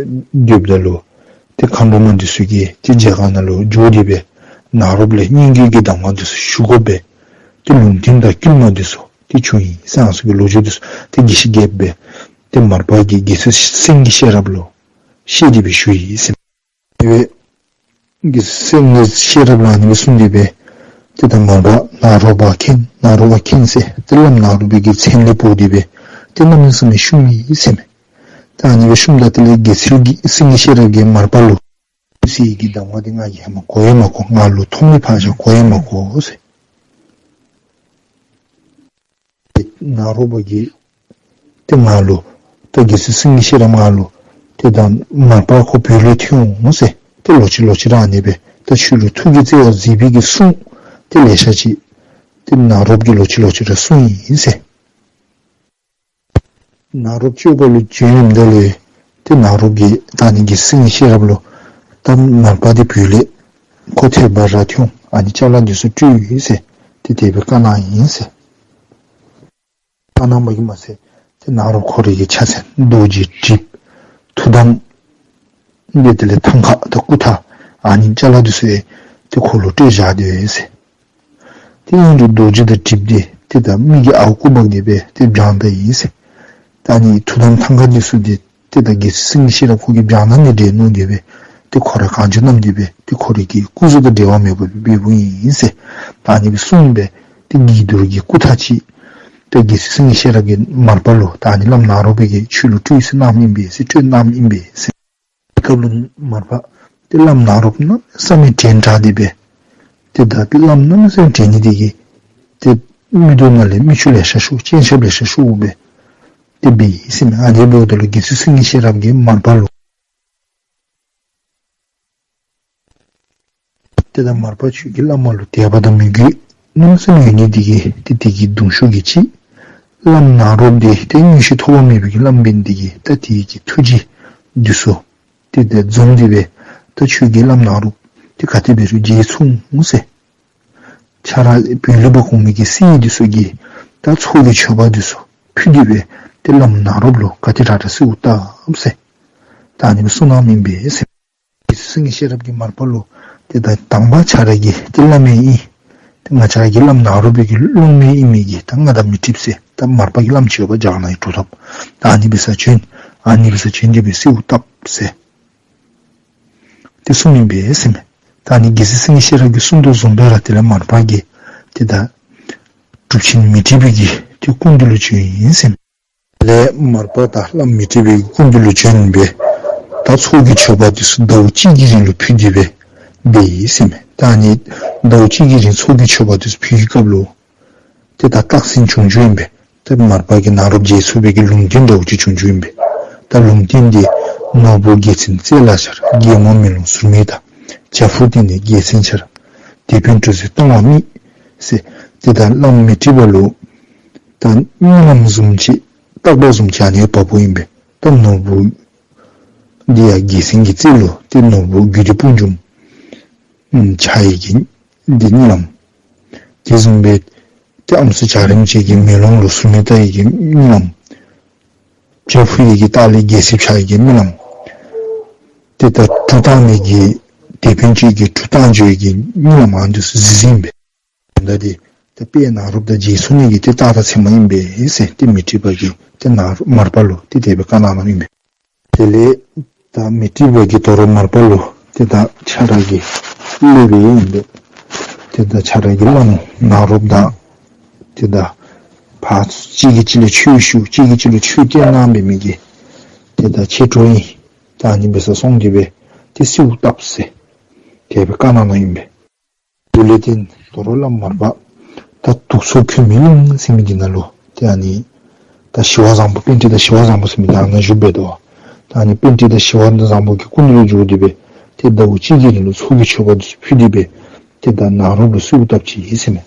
སྡོདཔ་ད་ལུ་ཏེ་མཁའ་འགྲོ་མ་འདི་ཚུ་གིས་ཏེ་རྒྱ་གར་ནང་ལུ་འགྱོ་སྟེ་སྦེ་ནཱ་རོཔ་ལས་སྙན་བརྒྱུད་ཀྱི་གདམས་ངག་འདི་ཚུ་ཞུ་དགོ་པས། ཏེ་ལུང་བསྟན་དང་བསྐུལ་མ་འདི་ཚུ་ཏེ་བྱུང་ཡི་ཟེར་ཨ་ནི་ཚུ་གི་ལོ་རྒྱུས་འདི་ཚུ་ཏེ་དགེ་བཤེས་རྒྱལཔོ་སྦེ་ཏེ་མར་པ་གིས་དགེ་ཚུལ་སེང་གེ་ཤེས་རབ་ལུ་བཤད་དེ་སྦེ་ཞུ་ཡི་ཟེར་མས། དེ་སྦེ་དགེ་ཚུལ་སེང་གེ་ཤེས་རབ་ལུ་ཨ་ནི་སྦེ་གསུངས་ཏེ་སྦེ་ཏེ་ད་མར་པ་ནཱ་རོ་པ་མཁྱེན་ནཱ་རོ་པ་མཁྱེན་ཟེར་ཏེ་བླམ་ནཱ་རོ་པའི་གི་མཚན་ལས་འབོ་སྟེ་སྦེ་ཏེ་གནམ་མེད་ས་མེད་བཤུམས་ཡི་ཟེར་མས། ད་ཨ་ནི་སྦེ་བཤུམསཔ་ད་དེ་ལས་དགེ་ཚུལ་གྱི་སེང་གེ་ཤེས་རབ་ཀྱིས་མར་པ་ལུ་ཏེ་གསེར་གྱི་གདམས་ངག་འདི་ང་གིས་ཧེ་མ་གོ་ཡང་མ་གོ། ང་ལུ་མཐོང་ནི་ཕར་བཞག་གོ་ཡང་མ་གོ་ཟེར། ཏེ་ནཱ་རོ་པ་གིས་ཏེ་ང་ལུ་ད་དགེ་ཚུལ་སེང་གེ་ཤེས་རབ་ང་ལུ་ཏེ་ད་མར་པ་ཁོ་བོད་ལས་ཐོན་འོང་ཟེར་ཏེ་ལོག་ཅི་ལོག་ཅི་ར་ཨ་ནི་སྦེ་ད་ཁྱོད་ལུ་ཐུགས་ཀྱི་བརྩེ་བ་གཟིགས་པའི་གི་གསུང་ཏེ་ལེ་ཤ་ཅིག་ཏེ་ནཱ་རོ་པ་གིས་ལོག་ཅི་ལོག་ཅི་ར་གསུངས་ཡི་ཟེར། ནཱ་རོ་པ་སྤྱོད་པ་ལུ་བྱོནམ་ད་ལས་ཏེ་ནཱ་རོ་པ་གིས་ད་ཨ་ནི་དགེ་ཚུལ་སེང་གེ་ཤེས་རབ་ལུ་ད་མར་པ་འདི་བོད་ལས་ཁོ་ཐད་པ་ར་ཐོན་ཨ་ནི་ཅ་ལ་འདི་ཚུ་སྤྲོད་ཡི་ཟེར་ཏེ་དེ་སྦེ་བཀའ་གནང་ཡི་ཟེར། བཀའ་གནང་བ་གིས་མ་ཚད་ཏེ་ནཱ་རོ་པ་ཁོ་རའི་གི་ཕྱག་མཚན་རྡོ་རྗེ་གྲིབ་ཐུགས་དམ་འདི་དེ་ལས་ཐང་ཀ་དང་སྐུ་ཐང་ཨ་ནི་ཅ་ལ་འདི་ཚུ་ཡང་ཏེ་ཁོ་ལུ་སྤྲོད་བཞག་སྟེ་ཡོད་ཟེར། ཏེ་ཨིན་རུང་རྡོ་རྗེ་དང་གྲིབ་འདི་ཏེ་ད་མི་གི་ཨརཝ་སྐུ་འབག་སྟེ་སྦེ་ཏེ་བྱང་ད་ཡི་ཟེར། ད་ཨ་ནི་ཐུགས་དམ་ཐང་ཀ་འདི་ཚུ་འདི་ཏེ་ད་དགེ་ཚུལ་སེང་གེ་ཤེས་རབ་ཁོ་གིས་བྱང་ད་ནི་འདྲས་མནོ་སྟེ་སྦེ་ཏེ་ཁོ་ར་གང་བྱུང་བསྣམས་ཏེ་སྦེ་ཏེ་ཁོ་རའི་གི་སྐུ་གཟུགས་དང་འབྲལ་བ་མེད་པར་སྦེ་འབདཝ་ཨིན་ཟེར། ད་ཨ་ནི་སྦེ་གསུངས་སྦེ་ཏེ་གྱི་དུར་གྱི་སྐུ་ཐང་ཅིག་ཏེ་དགེ་ཚུལ་སེང་གེ་ཤེས་རབ་ཀྱིས་མར་པ་ལུ་ད་ཨ་ནི་བླམ་ནཱ་རོ་པའི་གི་ཆོས་ལུ་སྤྲོད་ཟེར་གནངམ་ཨིན་པས་ཟེར་སྤྲོད་གནངམ་ཨིན་པས་ཟེར། སྐབས་ལུ་མར་པ་ཏེ་བླམ་ནཱ་རོ་པ་གནམ་མེད་ས་མེད་དྲན་དྲགས་ཏེ་སྦེ་ཏེ་ད་བླམ་གནམ་མེད་ས་མེད་དྲན་ནི་འདི་གིས་ཏེ་མིག་ཏོ་ནང་ལས་མིག་ཆུ་ལེ་ཤ་ཤོར་སྤྱན་ཆབ་ལེ་ཤ་ཤོར་སྦེ་ཏེ་འབད་ཡི་ཟེར་མས། ཨ་ནི་འབདཝ་ད་ལུ་དགེ་ཚུལ་སེང་གེ་ཤེས་རབ་ཀྱིས་མར་པ་ལུ་ཏེ་ད་མར་པ་ཁྱོད་ཀྱིས་བླ་མ་ལུ་དད་པ་དང་མོས་གུས་གནམ་མེད་ས་མེད་ཡོད་ནི་འདི་གིས་ཏེ་དེ་གི་གདུང་ཤུགས་ཀྱིས་ཅིག་བླམ་ནཱ་རོ་པ་འདི་ཏེ་མངོན་ཤེས་ཐོགས་པ་མེད་པའི་གི་བླམ་འབད་ནི་འདི་གིས་ད་དེ་གི་ཐུགས་རྗེ་འདི་ཚུ་ཏེ་ད་འཛོམས་ཏེ་སྦེ་ད་ཁྱོད་ཀྱིས་བླམ་ནཱ་རོ་པ་འདི་ག་དེ་འབད་རུང་རྗེ་ཚུགས་འོང་ཟེར། ཁྱོད་ར་བོད་ལས་འབག་འོང་མི་གི་གསེར་འདི་ཚུ་གིས་ད་ཚོགས་ཀྱི་མཆོད་པ་འདི་ཚུ་ཕུལ་ཏེ་སྦེ་ཏེ་བླམ་ནཱ་རོ་པ་ལུ་ག་དེ་དྲག་དྲག་གསོལཝ་བཏབ་ཟེར། ད་ཨ་ནི་སྦེ་གསུངས་གནངམ་ཨིན་པས་ཟེར། རྒྱལ་སྲས་སེང་གེ་ཤེས་རབ་ཀྱིས་མར་པ་ལུ་ཏེ་ད་དང་པ་ཁྱོད་ར་གི་ཏེ་བླ་མ་ཨིན། ཏེ་ང་བཅས་ར་གི་བླམ་ནཱ་རོ་པའི་གི་སློབ་མ་ཨིན་མི་གི་ད་མངའ་བདག་མི་ཏྲིགཔ་ཟེར་ད་མར་པ་གི་བླམ་ཅིག་ཡོདཔ་རྒྱ་གར་ནང་གི་གྲུབ་ཐོབ། ད་ཨ་ནི་འབད་སར་བྱོན། ཨ་ནི་འབད་སར་བྱོན་ཏེ་སྦེ་གསོལཝ་བཏབ་ཟེར་ཏེ་གསུངམ་ཨིན་པས་ཟེར་མས། ད་ཨ་ནི་རྒྱལ་སྲས་སེང་གེ་ཤེས་རབ་ཀྱིས་གསུངས་དོ་བཟུམ་སྦེ་ར་དེ་ལས་མར་པ་གིས་ཏེ་ད་གྲུབ་ཆེན་མཻ་ཏྲི་པའི་གི་ཏེ་སྐུ་མདུན་ལུ་བྱོན་ཡི་ཟེར་མས། དེ་ལས་མར་པ་དང་བླམ་མཻ་ཏྲི་པའི་སྐུ་མདུན་ལུ་བྱོན་སྦེ་ད་ཚོགས་ཀྱི་མཆོད་པ་དེ་ཚུ་ཟླཝ་གཅིག་གི་རིང་ལུ་ཕུལ་ཏེ་སྦེ་འབད་ཡི་ཟེར་མས། ད་ཨ་ནི་ཟླཝ་གཅིག་གི་རིང་ཚོགས་ཀྱི་མཆོད་པ་དེ་ཚུ་ཕུལ་བའི་སྐབས་ལུ་ཏེ་ད་རྟགས་མཚན་བྱུང་བྱུངམ་ཨིན་པས། ཏེ་མར་པ་གིས་ནཱ་རོ་པ་མཇལ་ཚུགས་པའི་གི་ལུང་བསྟན་འདྲཝ་ཅིག་བྱུང་བྱུངམ་ཨིན་པས། ད་ལུང་བསྟན་དེ་ནོར་བུ་རྒྱལ་མཚན་རྩེ་ལ་ཤར། རྒྱལ་མོ་མེ་ལོང་ཟུར་མིག་ལྟ། བྱ་ཕོ་སྟེང་ནས་རྒྱལ་མཚན་འཕྱར། དེད་དཔོན་གྲུ་གཟིངས་སྟོང་བ་རྨིས་ཟེར། ཏེ་ད་བླམ་མཻ་ཏྲི་པ་ལུ་ད་རྨི་ལམ་བཟུམ་ཅིག་རྟག་པ་བཟུམ་ཅིག་ཨ་ནི་བབ་པོ་ཨིན་པས། ད་ནོར་བུ་འདི་ཡང་རྒྱལ་མཚན་གྱི་རྩེ་ལུ་ཏེ་ནོར་བུ་རྒྱུད་སྡེ་སྤུངས་རྒྱུམ་འཕྱར་ཡི་གི་འདི་རྨི་ལམ། དེ་བཟུམ་སྦེ་ཏེ་ཨམ་སྲུ་འཇའ་རིསམོ་ཅིག་གིས་མེ་ལོང་ལུ་ཟུར་མིག་ལྟ་ཡི་གི་རྨི་ལམ། བྱ་ཕོ་ཡི་གི་ལྟག་ལས་རྒྱལ་མཚན་འཕྱར་ཡི་གི་རྨི་ལམ། ཏེ་ད་གྲུ་བཏང་མི་གི་དེད་དཔོན་ཅིག་གིས་གྲུ་བཏང་འགྱོ་ཡི་གི་རྨི་ལམ་ཨ་ནི་ཚུ་གཟིགས་གཟིགསཔ་ཨིན་པས། ད་འདི་ཏེ་དཔལ་ནཱ་རོ་པ་དང་མཇལ་ཚུགས་ནི་གི་ཏེ་རྟགས་དང་མཚན་མ་ཨིན་པས་ཟེར་ཏེ་མཻ་ཏྲི་པ་གིས་ཏེ་ནཱ་རོ་མར་པ་ལུ་ཏེ་དེ་སྦེ་བཀའ་གནང་གནངམ་ཨིན་པས། དེ་ལས་ད་མཻ་ཏྲི་པ་གིས་དོ་རུང་མར་པ་ལུ་ཏེ་ད་ཁྱོད་ར་གི་སློབ་དཔོན་ཨིན་པས། ཏེ་ད་ཁྱོད་ར་གི་བླམ་ནཱ་རོ་པ་དང་ཏེ་ད་ཕར་གཅིག་གིས་གཅིག་ལུ་ཆོས་ཞུ་གཅིག་གིས་གཅིག་ལུ་ཆོས་སྟོན་གནང་བའི་མི་གི་ཏེ་ད་མཆེད་གྲོགས་ཨིན། ད་ཨ་ནི་འབད་སར་སོང་སྟེ་སྦེ་ཏེ་གསོལཝ་བཏབ་ཟེར་དེ་སྦེ་བཀའ་གནང་གནངམ་ཨིན་པས། དེ་ལས་ཏེ་དོ་རུང་བླམ་མར་པ་ད་དུག་མཚོ་ཁོལ་མེ་རླུང་ཟེར་མི་འདི་ནང་ལུ་ཏེ་ཨ་ནི་ད་ཞི་བ་བཟང་པོ་པཎྜི་ཏ་ཞི་བ་བཟང་པོ་ཟེར་མི་འདི་ཨ་ནཱ་བཞུགས་སྦེ་འདུག། ད་ཨ་ནི་པཎྜི་ཏ་ཞི་བ་བཟང་པོ་གི་སྐུ་མདུན་ལུ་འགྱོ་སྟེ་སྦེ་ཏེ་ཟླཝ་གཅིག་གི་རིང་ལུ་ཚོགས་ཀྱི་མཆོད་པ་འདི་ཚུ་ཕུལ་ཏེ་སྦེ་ཏེ་ད་ནཱ་རོ་པ་ལུ་གསོལཝ་བཏབ་ཅི་ཟེར་མས།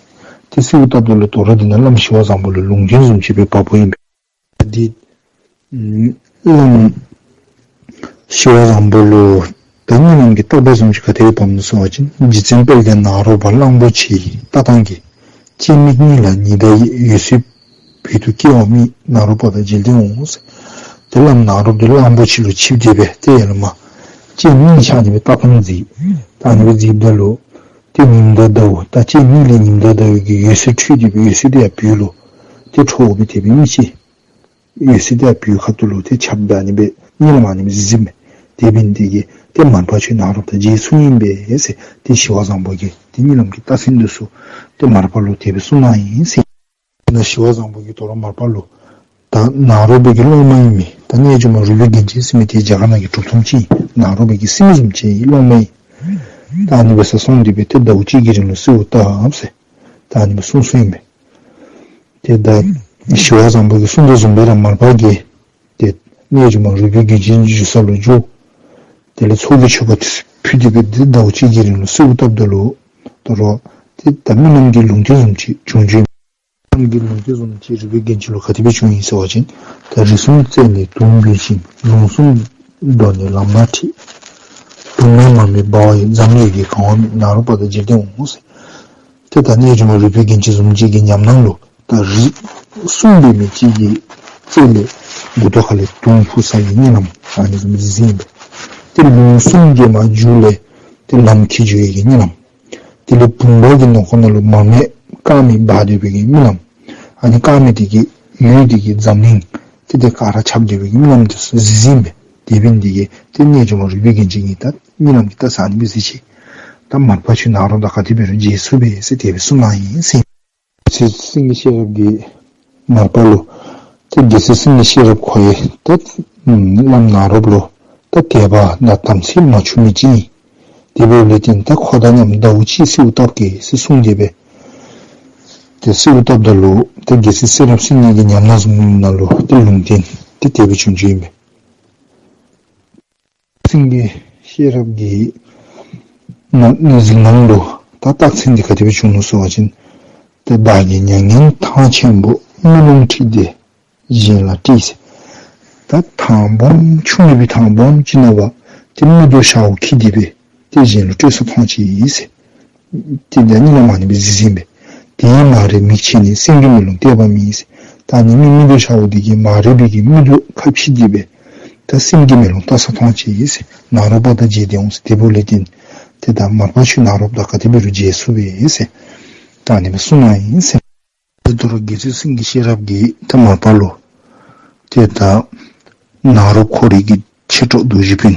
ཏེ་གསོལཝ་བཏབ་ད་ལུ་དོ་རུང་འདི་ནང་བླམ་ཞི་བ་བཟང་པོ་ལུ་ལུང་བསྟན་བཟུམ་ཅིག་སྦེ་བབ་པོ་ཨིན་པས། འདི་བླམ་ཞི་བ་བཟང་པོ་ལུ་ད་རྨི་ལམ་གྱི་རྟགས་པ་བཟུམ་ཅིག་ག་དེ་སྦེ་བབ་ནུག་ཟེར་བ་ཅིན་རྗེ་བཙུན་དཔལ་ལྡན་ནཱ་རོ་པ་གླང་པོ་ཆེའི་ལྟ་སྟངས་ཀྱིས་སྤྱན་མིག་གཉིས་ལ་ཉི་ཟླ་ཡི་འོད་ཟེར་བོད་དུ་སྐྱེ་བ་རྨིས། ནཱ་རོ་པ་དང་མཇལ་ཏེ་འོང་ཟེར། ཏེ་བླམ་ནཱ་རོ་པ་འདི་གླང་པོ་ཆེ་ལུ་ཆིབས་ཏེ་སྦེ་ཏེ་ཡར་ལས་མར་སྤྱན་གཉིས་ཕྱེ་ནི་སྦེ་ལྟ་སྟངས་གཟིགས། ད་ཨ་ནི་སྦེ་གཟིགསཔ་ད་ལུ་ཏེ་ཉི་ཟླ་ཟླཝ་ད་སྤྱན་གཉིས་ལས་ཉི་ཟླ་ཟླཝ་གི་འོད་ཟེར་འཕྲོས་ཏེ་སྦེ་འོད་ཟེར་དེ་ཡང་བོད་ལུ་ཏེ་འཕྲོ་སྦེ་དེ་སྦེ་རྨིས་ཅི། འོད་ཟེར་དེ་ཡང་བོད་ཁ་ཐུག་ལུ་ཏེ་ཁྱབ་སྦེ་ཨ་ནི་སྦེ་རྨི་ལམ་ཨ་ནི་སྦེ་གཟིགས་གཟིགསཔ་མས། དེ་འབད་ནི་དེ་གིས་ཏེ་མར་པ་ཁྱོད་ནཱ་རོ་པ་དང་མཇལ་ཚུགས་ནི་ཨིན་པས་ཟེར་ཏེ་ཞི་བ་བཟང་པོ་གིས་ཏེ་རྨི་ལམ་གྱི་རྟགས་མཚན་འདི་ཚུ་ཏེ་མར་པ་ལུ་དེ་སྦེ་གསུངས་གནང་ཡི་ཟེར། ད་ཞི་བ་བཟང་པོ་གིས་དོ་རུང་མར་པ་ལུ་ད་ནཱ་རོ་པའི་གི་སློབ་མ་ཨིན་མི་ད་རྣལ་འབྱོར་མ་རུས་པའི་རྒྱན་ཅན་ཟེར་མི་དེ་རྒྱ་གར་ནང་གི་གྲུབ་ཐོབ་ཅིག་ཨིན། ནཱ་རོ་པའི་གི་སྲིངམོ་བཟུམ་ཅིག་ཨིན་སློབ་མ་ཨིན། ད་ཨ་ནི་འབད་སར་སོང་སྟེ་སྦེ་ཏེ་ཟླཝ་གཅིག་གི་རིང་ལུ་གསོལཝ་བཏབ་ཟེར་ད་ཨ་ནི་སྦེ་གསུངས་གསུངསམ་ཨིན་པས། ཏེ་ད་ཞི་བ་བཟང་པོ་གིས་གསུངས་དོ་བཟུམ་སྦེ་ར་མར་པ་གིས་ཏེ་རྣལ་འབྱོར་མ་རུས་པའི་རྒྱན་ཅན་བཞུགས་ས་ལུ་འགྱོ། དེ་ལས་ཚོགས་ཀྱི་མཆོད་པ་དེ་ཚུ་ཕུལ་ཏེ་སྦེ་ཏེ་ཟླཝ་གཅིག་གི་རིང་ལུ་གསོལཝ་བཏབ་ད་ལུ་དོ་རུང་ཏེ་ད་རྨི་ལམ་གྱི་ལུང་བསྟན་བཟུམ་ཅིག་བྱུང་བྱུངམ་ཨིན། རྨི་ལམ་གྱི་ལུང་བསྟན་བཟུམ་ཅིག་རུས་པའི་རྒྱན་ཅན་ལུ་ག་དེ་སྦེ་བྱུང་ཡི་ཟེར་བ་ཅིན་ད་རི་གསུམ་རྩེ་ལས་དུང་འབུད་ཅིང་། ལུང་གསུམ་མདོ་ནས་ལམ་སྣ་ཁྲིད། དུང་མེད་མར་མེ་འབར་བ་ཡི། འཛམ་གླིང་ཡུལ་གྱི་གང་བ་རྨིས། ནཱ་རོ་པ་དང་མཇལ་ཏེ་འོང་ཟེར། ཏེ་ད་རྣལ་འབྱོར་མ་རུས་པའི་རྒྱན་ཅན་བཟུམ་ཅིག་གི་ཉམས་སྣང་ལུ་ད་རི་གསུམ་འབད་མི་ཅིག་གི་རྩེ་ལས་མགུ་ཏོ་ཁ་ལས་དུང་འཕུ་ས་གི་རྨི་ལམ་ཨ་ནི་བཟུམ་གཟིགས་གཟིགསཔ་ཨིན་པས། ཏེ་ལུང་གསུམ་གྱི་མར་མཇུག་ལས་ཏེ་ལམ་འཁྱིད་འགྱོ་ཡི་གི་རྨི་ལམ། དེ་ལས་བུམ་པ་གི་ནང་ཁོག་ནང་ལུ་མར་མེ་དཀར་མེ་འབར་སྡོད་པའི་གི་རྨི་ལམ། ཨ་ནི་དཀར་མེ་དེ་གིས་ཡུལ་དེ་གི་འཛམ་གླིང་ཏེ་དེ་ག་ར་ཁྱབ་སྡོད་པའི་གི་རྨི་ལམ་དེ་ཚུ་གཟིགས་གཟིགསཔ་ཨིན་པས། དེ་འབད་ནི་དེ་གིས་ཏེ་རྣལ་འབྱོར་མ་རུས་པའི་རྒྱན་ཅན་གྱིས་ད་རྨི་ལམ་གྱི་རྟགས་མཚན་ཨ་ནི་སྦེ་གཟིགས་ཅི། ད་མར་པ་ཁྱོད་ནཱ་རོ་དང་ག་དེ་སྦེ་ར་མཇལ་ཚུགས་པས་ཟེར་དེ་སྦེ་གསུངས་གནང་ཡི་ཟེར། རྗེ་སེང་གེ་ཤེས་རབ་ཀྱིས་མར་པ་ལུ་ཏེ་རྗེ་སེང་གེ་ཤེས་རབ་ཁོ་ཡང་ཏེ་བླམ་ནཱ་རོ་པ་ལུ་ད་དད་པ་དང་དམ་ཚིག་མ་ཆུང་མི་ཅིག་ཨིན། དེ་འབདཝ་ལས་བརྟེན་ད་ཁོ་དང་མཉམ་ཟླཝ་གཅིག་གསོལཝ་བཏབ་གེ་ཟེར་གསུངས་ཏེ་སྦེ་ཏེ་གསོལཝ་བཏབ་ད་ལུ་ཏེ་རྗེ་སེང་གེ་ཤེས་རབ་སེང་གེ་གི་ཉམས་སྣང་བཟུམ་ནང་ལུ་ཏེ་ལུང་བསྟན་ཏེ་དེ་སྦེ་བྱུང་བྱུངམ་ཨིན་པས། སེང་གེ་ཤེས་རབ་ཀྱི་ན་གཟིགས་སྣང་ལུ་ད་རྟགས་མཚན་འདི་ག་དེ་སྦེ་བྱུང་ནུག་ཟེར་བ་ཅིན་ཏེ་བདག་གི་མྱ་ངན་ཐང་ཆེན་པོ་རྨུ་ལུང་འཁྲིགས་ཏེ་གཞན་ལ་དཀྲིས་ཟེར། ད་ཐང་སྦོམ་ཆུ་ནུ་པའི་ཐང་སྦོམ་ཅིག་ནང་འབད་ཏེ་རྨུ་རྡོག་ཞཝ་འཁྱིད་དེ་སྦེ་ཏེ་གཞན་ལུ་དཀྲོལ་ས་མཐོང་ཅི་ཟེར། ཏེ་ད་རྨི་ལམ་ཨ་ནི་སྦེ་གཟིགས་གཟིགསཔ་ཨིན་པས། དེ་ཡི་མ་རིག་མིག་ཕྱེ་ནས། སེང་གེ་མེ་ལོང་བལྟས་པ་རྨིས་ཟེར། ད་ཨ་ནི་རྨུ་རྡོག་ཞཝ་འདི་གིས་མ་རིག་པའི་གི་རྨུ་རྡོག་ཁ་ཕྱེ་སྟེ་སྦེ་ད་ ད་སེམས་ཀྱི་མེ་ལོང་ལྟ་ས་མཐོང་ཅི་ཟེར། ནཱ་རོ་པ་དང་མཇལ་ཏེ་འོང་ཟེར། དེ་འབདཝ་ལས་བརྟེན་ཏེ་ད་མར་པ་ཁྱོད་ནཱ་རོ་པ་དང་ག་དེ་འབད་རུང་མཇལ་ཚུགས་པས་ཟེར། ད་ཨ་ནི་སྦེ་གསུངས་གནང་ཡི་ཟེར། ཏེ་དོ་རུང་དགེ་ཚུལ་སེང་གེ་ཤེས་རབ་ཀྱིས་ད་མར་པ་ལུ་ཏེ་ད་ནཱ་རོ་ཁོ་རའི་གི་མཆེད་གྲོགས་རྡོ་རྗེ་སྤུན་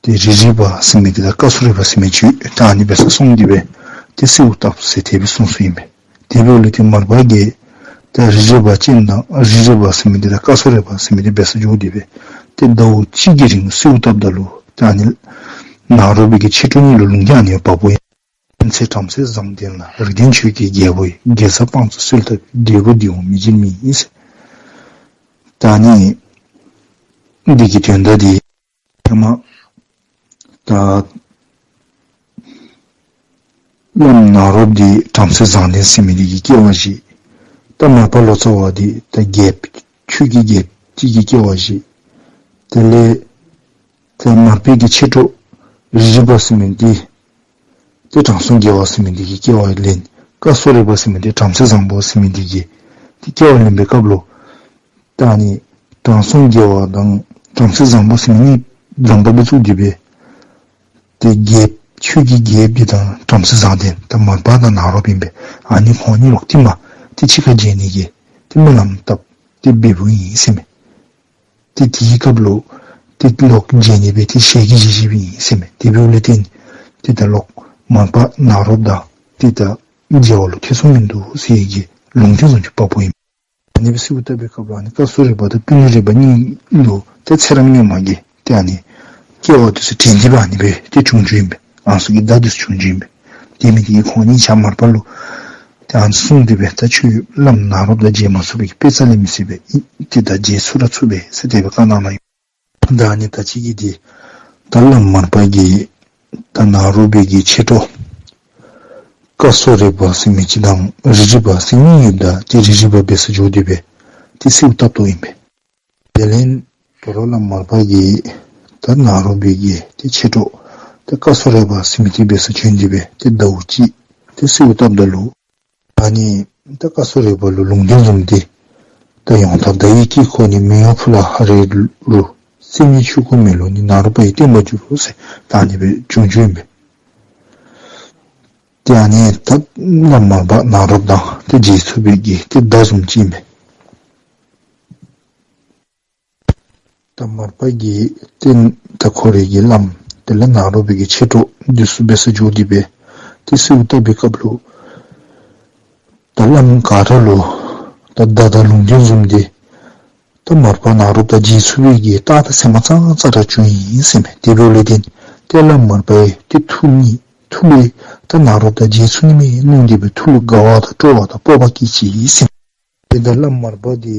ཏེ་རི་རི་པ་ཟེར་མི་འདི་དང་ཀ་སུ་རི་པ་ཟེར་མི་ཅིག་ད་ཨ་ནི་འབད་སར་སོང་སྟེ་སྦེ་ཏེ་གསོལཝ་བཏབ་ཟེར་དེ་སྦེ་གསུངས་གསུངསམ་ཨིན་པས། དེ་འབདཝ་ལས་ཏེ་མར་པ་གིས་ད་རི་རི་པ་ཅན་དང་རི་རི་པ་ཟེར་མི་འདི་དང་ཀ་སུ་རི་པ་ཟེར་མི་འདི་འབད་སར་འགྱོ་སྟེ་སྦེ་ཏེ་ཟླཝ་གཅིག་གི་རིང་གསོལཝ་བཏབ་ད་ལུ་ད་ཨ་ནི་ནཱ་རོ་པའི་གི་མཆེད་གྲོགས་གཉིས་ལུ་ལུང་བསྟན་ཨ་ནི་འབག་འོང་ཡི། ཚེ་བྲམ་ཟེ་བཟང་ལྡན་ལ། རིགས་ལྡན་ཆོས་ཀྱི་རྒྱལ་པོ་ཡི། དགེ་རྩ་དཔང་བཙུགས་གསོལ་བཏབ། འབྲས་བུ་འདི་འོང་མི་འགྱུར་མེད་ཟེར། ད་ཨ་ནི་འདི་གི་དོན་དག་འདི་ཧེ་མ་ད་བླམ་ནཱ་རོ་པ་འདི་བྲམ་ཟེ་བཟང་ལྡན་ཟེར་མི་འདི་གི་སྐྱེ་བ་བཞེས། ད་མར་པ་ལོ་ཙཱ་བ་འདི་ད་རྒྱལཔོ་ཆོས་ཀྱི་རྒྱལཔོ་ཅིག་གི་སྐྱེ་བ་བཞེས། དེ་ལས་ཏེ་མར་པའི་གི་མཆེད་གྲོགས་རི་རི་པ་ཟེར་མི་འདི་ཏེ་དྲང་སྲོང་རྒྱལ་བ་ཟེར་མི་འདི་གི་སྐྱེ་བ་ལེན། ཀ་སུ་རི་པ་ཟེར་མི་འདི་བྲམ་ཟེ་བཟང་པོ་ཟེར་མི་འདི་གི་ཏེ་སྐྱེ་བ་ལེན་པའི་སྐབས་ལུ་ད་ཨ་ནི་དྲང་སྲོང་རྒྱལ་བ་དང་བྲམ་ཟེ་བཟང་པོ་ཟེར་མི་གཉིས་ལངམ་སྦེ་བཙུགས་ཏེ་སྦེ་ཏེ་རྒྱལཔོ་ཆོས་ཀྱི་རྒྱལཔོ་འདི་དང་བྲམ་ཟེ་བཟང་ལྡན་ད་མར་པ་དང་ནཱ་རོ་པ་ཨིན་པས། ཨ་ནི་ཁོང་གཉིས་ལོག་སྟེ་མར་ཏེ་གཅིག་ཁར་མཇལ་ནི་གི་ཏེ་སྨོན་ལམ་བཏབ་སྟེ་འབདཝ་ཨིན་ཟེར་མས། ཏེ་དེའི་སྐབས་ལུ་ཏེ་ལོག་མཇལ་ནི་སྦེ་ཏེ་ཞལ་གྱིས་བཞེས་བཞེསཔ་ཨིན་ཟེར་མས། དེ་འབདཝ་ལས་བརྟེན་ཏེ་ད་ལོག་མར་པ་ནཱ་རོ་པ་དང་ཏེ་ད་མཇལ་བ་ལུ་ཐེ་ཚོམ་མིན་འདུག་ཟེར་གྱི་ལུང་བསྟན་བཟུམ་ཅིག་འབག་འོང་ཡི། ཨ་ནི་སྦེ་གསོལཝ་བཏབ་པའི་སྐབས་ལུ་ཨ་ནི་ཀ་སུ་རི་པ་དང་པུ་ནི་རི་པ་གཉིས་ལུ་ཏེ་ཚེ་རབས་སྔོན་མ་གི་ཏེ་ཨ་ནི་སྐྱེ་བ་དེ་ཚུ་དྲན་ཏེ་སྦེ་ཨ་ནི་སྦེ་ཏེ་བྱུང་བྱུངམ་ཨིན་པས། ཨ་ནི་ཚུ་གི་བརྡ་དེ་ཚུ་བྱུང་བྱུངམ་ཨིན་པས། དེ་མི་དེ་གིས་ཁོང་གཉིས་ཆ་མར་པ་ལུ་ཏེ་ཨ་ནི་གསུངས་ཏེ་སྦེ་ད་ཁྱོད་བླམ་ནཱ་རོ་པ་དང་མཇལ་མ་ཚུགས་པའི་དཔེ་རྩ་ལས་མི་སྲིད་པས། ཨིན་ཏེ་ད་མཇལ་ཚུགས་ར་ཚུགས་པས་ཟེར་དེ་སྦེ་བཀའ་གནང་གནང་ཡི། ད་ཨ་ནི་ད་ཅི་གི་འདི་ད་བླམ་མར་པ་གིས་ད་ནཱ་རོ་པའི་གི་མཆེད་གྲོགས་ཀ་སུ་རི་པ་ཟེར་མི་ཅིག་དང་རི་རི་པ་ཟེར་གཉིས་ཡོདཔ་ད་ཏེ་རི་རི་པ་འབད་སར་འགྱོ་སྟེ་སྦེ་ཏེ་གསོལཝ་བཏབ་དོ་ཨིན་པས། དེ་ལས་དོ་རུང་བླམ་མར་པ་གིས་ད་ནཱ་རོ་པའི་གི་ཏེ་མཆེད་གྲོགས་ད་ཀ་སུ་རི་པ་ཟེར་མི་འདི་འབད་སར་བྱོན་ཏེ་སྦེ་ཏེ་ཟླཝ་གཅིག་ཏེ་གསོལཝ་བཏབ་ད་ལུ་ཨ་ནི་ད་ཀ་སུ་རི་པ་ལུ་ལུང་བསྟན་བཟུམ་འདི་ད་ཡོངས་གྲགས་བརྡ་ཡི་དཀྱིལ་འཁོར་ནི། མི་གཡོ་ཕུ་ལ་ཧ་རི་རུ། སེམས་ཉིད་ཆོས་སྐུ་མེ་ལོང་ནི། ནཱ་རོ་པ་ཡི་བསྟན་པ་འགྱུར་རོ་ཟེར་ད་ཨ་ནི་སྦེ་བྱུང་བྱུངམ་ཨིན་པས། ཏེ་ཨ་ནི་ད་བླམ་མར་པ་ནཱ་རོ་པ་དང་ཏེ་མཇལ་ཚུགས་པའི་གི་ཏེ་བརྡ་བཟུམ་ཅིག་ཨིན་པས། ད་མར་པ་གིས་ཏེ་ད་ཁོ་རའི་གི་བླམ་དེ་ལས་ནཱ་རོ་པའི་གི་མཆེད་གྲོགས་འདི་ཚུ་འབད་སར་འགྱོ་སྟེ་སྦེ་ཏེ་གསོལཝ་བཏབ་པའི་སྐབས་ལུ་ད་བླམ་ག་ར་ལུ་ད་བརྡ་དང་ལུང་བསྟན་བཟུམ་འདི་ད་མར་པ་ནཱ་རོ་པ་དང་མཇལ་ཚུགས་པའི་གི་རྟགས་དང་མཚན་མ་ཙང་ཙ་ར་བྱུང་ཡི་ཟེར་མས། དེ་འབདཝ་ལས་བརྟེན་ཏེ་བླམ་མར་པ་ཡང་ཏེ་ཐུགས་ནི་ཐུགས་ལས་ད་ནཱ་རོ་པ་དང་མཇལ་ཚུགས་ནི་མས་མནོ་སྟེ་སྦེ་ཐུགས་ལུ་དགའ་བ་དང་སྤྲོ་བ་དང་སྤོབས་པ་སྐྱེས་ཅི་ཟེར་མས། ཏེ་ད་བླམ་མར་པ་འདི་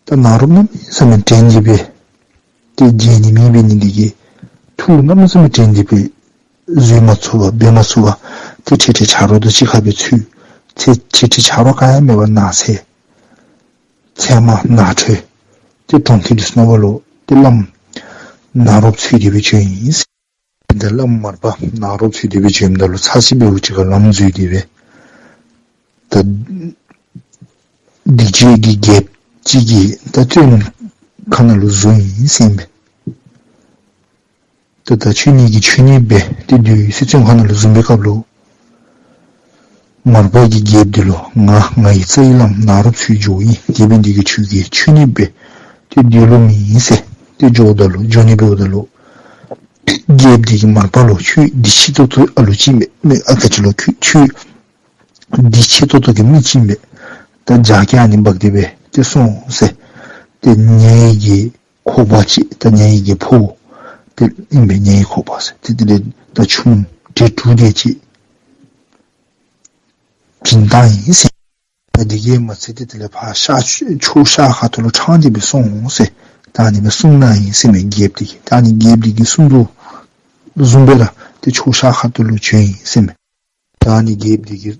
ད་ནཱ་རོ་པ་གནམ་མེད་ས་མེད་དྲན་ཏེ་སྦེ་ཏེ་མཇལ་ནི་མེད་པའི་ནི་འདི་གིས་ཐུགས་ལུ་གནམ་མེད་ས་མེད་དྲན་ཏེ་སྦེ་བཟོད་མ་ཚུགས་པར་འབད་མ་ཚུགས་པར་ཏེ་འཕྲལ་འཕྲལ་ཆ་རོགས་དང་གཅིག་ཁར་སྦེ་ཚུད། ཏེ་འཕྲལ་འཕྲལ་ཆ་རོགས་ག་ཡང་མེད་པར་ནགས་ཚལ་ཚལ་མ་ནགས་ཁྲོད་ཏེ་གྲོང་ཁྱེར་འདི་ཚུ་ནང་པ་ལུ་ཏེ་བླམ་ནཱ་རོ་པ་འཚོལ་ཏེ་སྦེ་བྱོན་ཡི་ཟེར། ཏེ་བླམ་མར་པ་ནཱ་རོ་པ་འཚོལ་ཏེ་སྦེ་བྱོནམ་ད་ལུ་ཚར་གཅིག་འབདཝ་ཅིག་ཁར་ལམ་འཛོལ་ཏེ་སྦེ་ད་སྡིག་སྤྱོད་ཀྱི་རྒྱལཔོ་ཅིག་གི་ད་བཙོན་ཁང་ནང་ལུ་བཟུང་ཡི་ཟེར་ཨིན་པས། ད་ད་ཆོས་ཉིད་ཀྱི་ཆོས་ཉིད་སྦེ་ཏེ་སྡོད་ཡི་ཟེར་བཙོན་ཁང་ནང་ལུ་བཟུང་པའི་སྐབས་ལུ་མར་པ་གིས་རྒྱལཔོ་འདི་ལུ་ང་ང་ཡི་རྩ་བའི་བླམ་ནཱ་རོ་པ་འཚོལ་འགྱོ་ཡི། དེ་འབད་ནི་འདི་གིས་ཁྱོད་ཀྱིས་ཆོས་ཉིད་སྦེ་ཏེ་སྡོད་ལོང་མེད་ཟེར། ཏེ་འགྱོཝ་ད་ལུ་འགྱོ་ནི་འབདཝ་ད་ལུ་རྒྱལཔོ་འདི་གིས་མར་པ་ལུ་ཁྱོད་འདི་ཆེ་ཏོག་ཏོ་ཨ་ལུ་ཅིག་མས། མི་ཨ་ཁ་ཅིག་ལུ་ཁྱོད་ཁྱོད་འདི་ཆེ་ཏོག་ཏོ་གི་མི་ཅིག་མས། ད་རྒྱ་སྐྱེགས་ཨ་ནི་འབག་སྟེ་སྦེ་ཏེ་སོང་ཟེར། ཏེ་ཉེ་གི་ཁོག་པ་ཅིག་ད་ཉེ་གི་ཕོཝ་ཏེ་ཨིན་པས། ཉེ་གི་ཁོག་པ་ཟེར་ཏེ་དེ་ལས་ད་ཆུང་དེ་དྲུག་དེ་ཅིག་བྱིན་བཏང་ཡི་ཟེར། ད་དེ་གིས་མ་ཚད་དེ་དེ་ལས་ཕར་ཤར་ཕྱོགས་ཤར་ཁ་ཐུག་ལུ་འཕྲང་སྟེ་སྦེ་སོང་ཟེར། ད་ཨ་ནི་སྦེ་གསུངས་གནང་ཡི་ཟེར་མས་རྒྱལཔོ་འདི་གིས། ད་ཨ་ནི་རྒྱལཔོ་འདི་གིས་གསུངས་དོ་བཟུམ་སྦེ་ར་ཏེ་ཕྱོགས་ཤར་ཁ་ཐུག་ལུ་བྱོན་ཡི་ཟེར་མས། ད་ཨ་ནི་རྒྱལཔོ་འདི་གིས་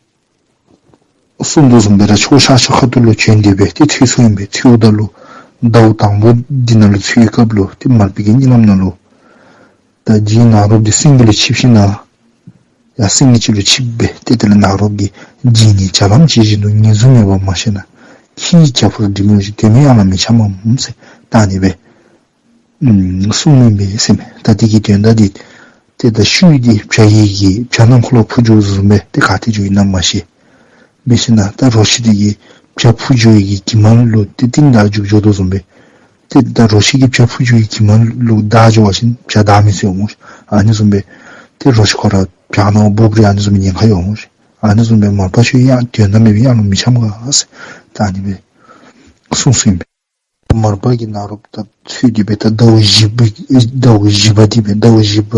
གསུངས་དོ་བཟུམ་སྦེ་ར་ཕྱོགས་ཤར་ཕྱོགས་ཁ་ཐུག་ལུ་བྱོན་ཏེ་སྦེ་ཏེ་ཚུད་སོང་ཡི་པས། ཚུདཔ་ད་ལུ་ཟླཝ་དང་པོ་འདི་ནང་ལུ་ཚུད་པའི་སྐབས་ལུ་ཏེ་མར་པའི་གི་གཉིད་ལམ་ནང་ལུ་ད་རྗེ་ནཱ་རོ་པ་འདི་སེང་གེ་ལུ་ཆིབས་ཞིནམ་ལས་ཡར་སེང་གེ་ཅིག་ལུ་ཆིབས་སྦེ་ཏེ་དེ་ལས་ནཱ་རོ་པ་གིས་བརྗེད་ནི་བྱ་ལམ་ཇི་བཞིན་དུ། ཉེས་བཟུང་མེད་པར་མ་ཤེས་ན། ཁྱི་ཡི་རྒྱ་ཕོར་འགྲིམ་ཡོང་ཞིང་། དོན་མེད་གཡང་ལ་མི་འཁྱམས་པ་སྨོ་ཟེར། ད་ཨ་ནི་སྦེ་ ཨུམ་གསུངམ་ཨིན་པས་ཟེར་མས། ད་དེ་གི་དོན་དག་འདི་ཏེ་ད་ཤུལ་འདི་བྱ་ཡི་གི་བྱ་རྣམས་ཁོ་ལ་འཕུར་འགྱོ་བཟུམ་སྦེ་ཏེ་ག་ཏེ་འགྱོ་ཡི་ན་མ་ཤེས། འབད་ཞིན་ན་ད་རོ་ཁྱི་འདི་གིས་བྱ་འཕུར་འགྱོ་ཡི་གི་གྱིབ་མ་ལུ་ཏེ་རྟིང་བདའ་འགྱོ་འགྱོ་དོ་བཟུམ་སྦེ། ཏེ་ད་རོ་ཁྱི་གིས་བྱ་འཕུར་འགྱོ་ཡི་གྱིབ་མ་ལུ་བདའ་འགྱོ་བ་ཅིན་བྱ་བདའ་མི་ཚུགས་འོང་། ཨ་ནི་བཟུམ་སྦེ་ཏེ་རོ་ཁྱི་ཁོ་ར་བྱ་ནང་འབོ་རུང་ཨ་ནི་བཟུམ་སྦེ་ཉེན་ཁ་ཡོད་འོང་། ཨ་ནི་བཟུམ་སྦེ་མར་པ་ཁྱོད་ཡང་དོན་དག་མེད་པའི་གཡང་ལུ་མི་འཁྱམས་ག་ཟེར་ད་ཨ་ནི་སྦེ་གསུངས་གསུངསམ་ཨིན་པས། མར་པ་གིས་ནཱ་རོ་པ་ད་འཚོལ་ཏེ་སྦེ་ད་ཟླཝ་བཞི་པ་ཟླཝ་བཞི་པ་འདི་སྦེ་ཟླཝ་བཞི་པ་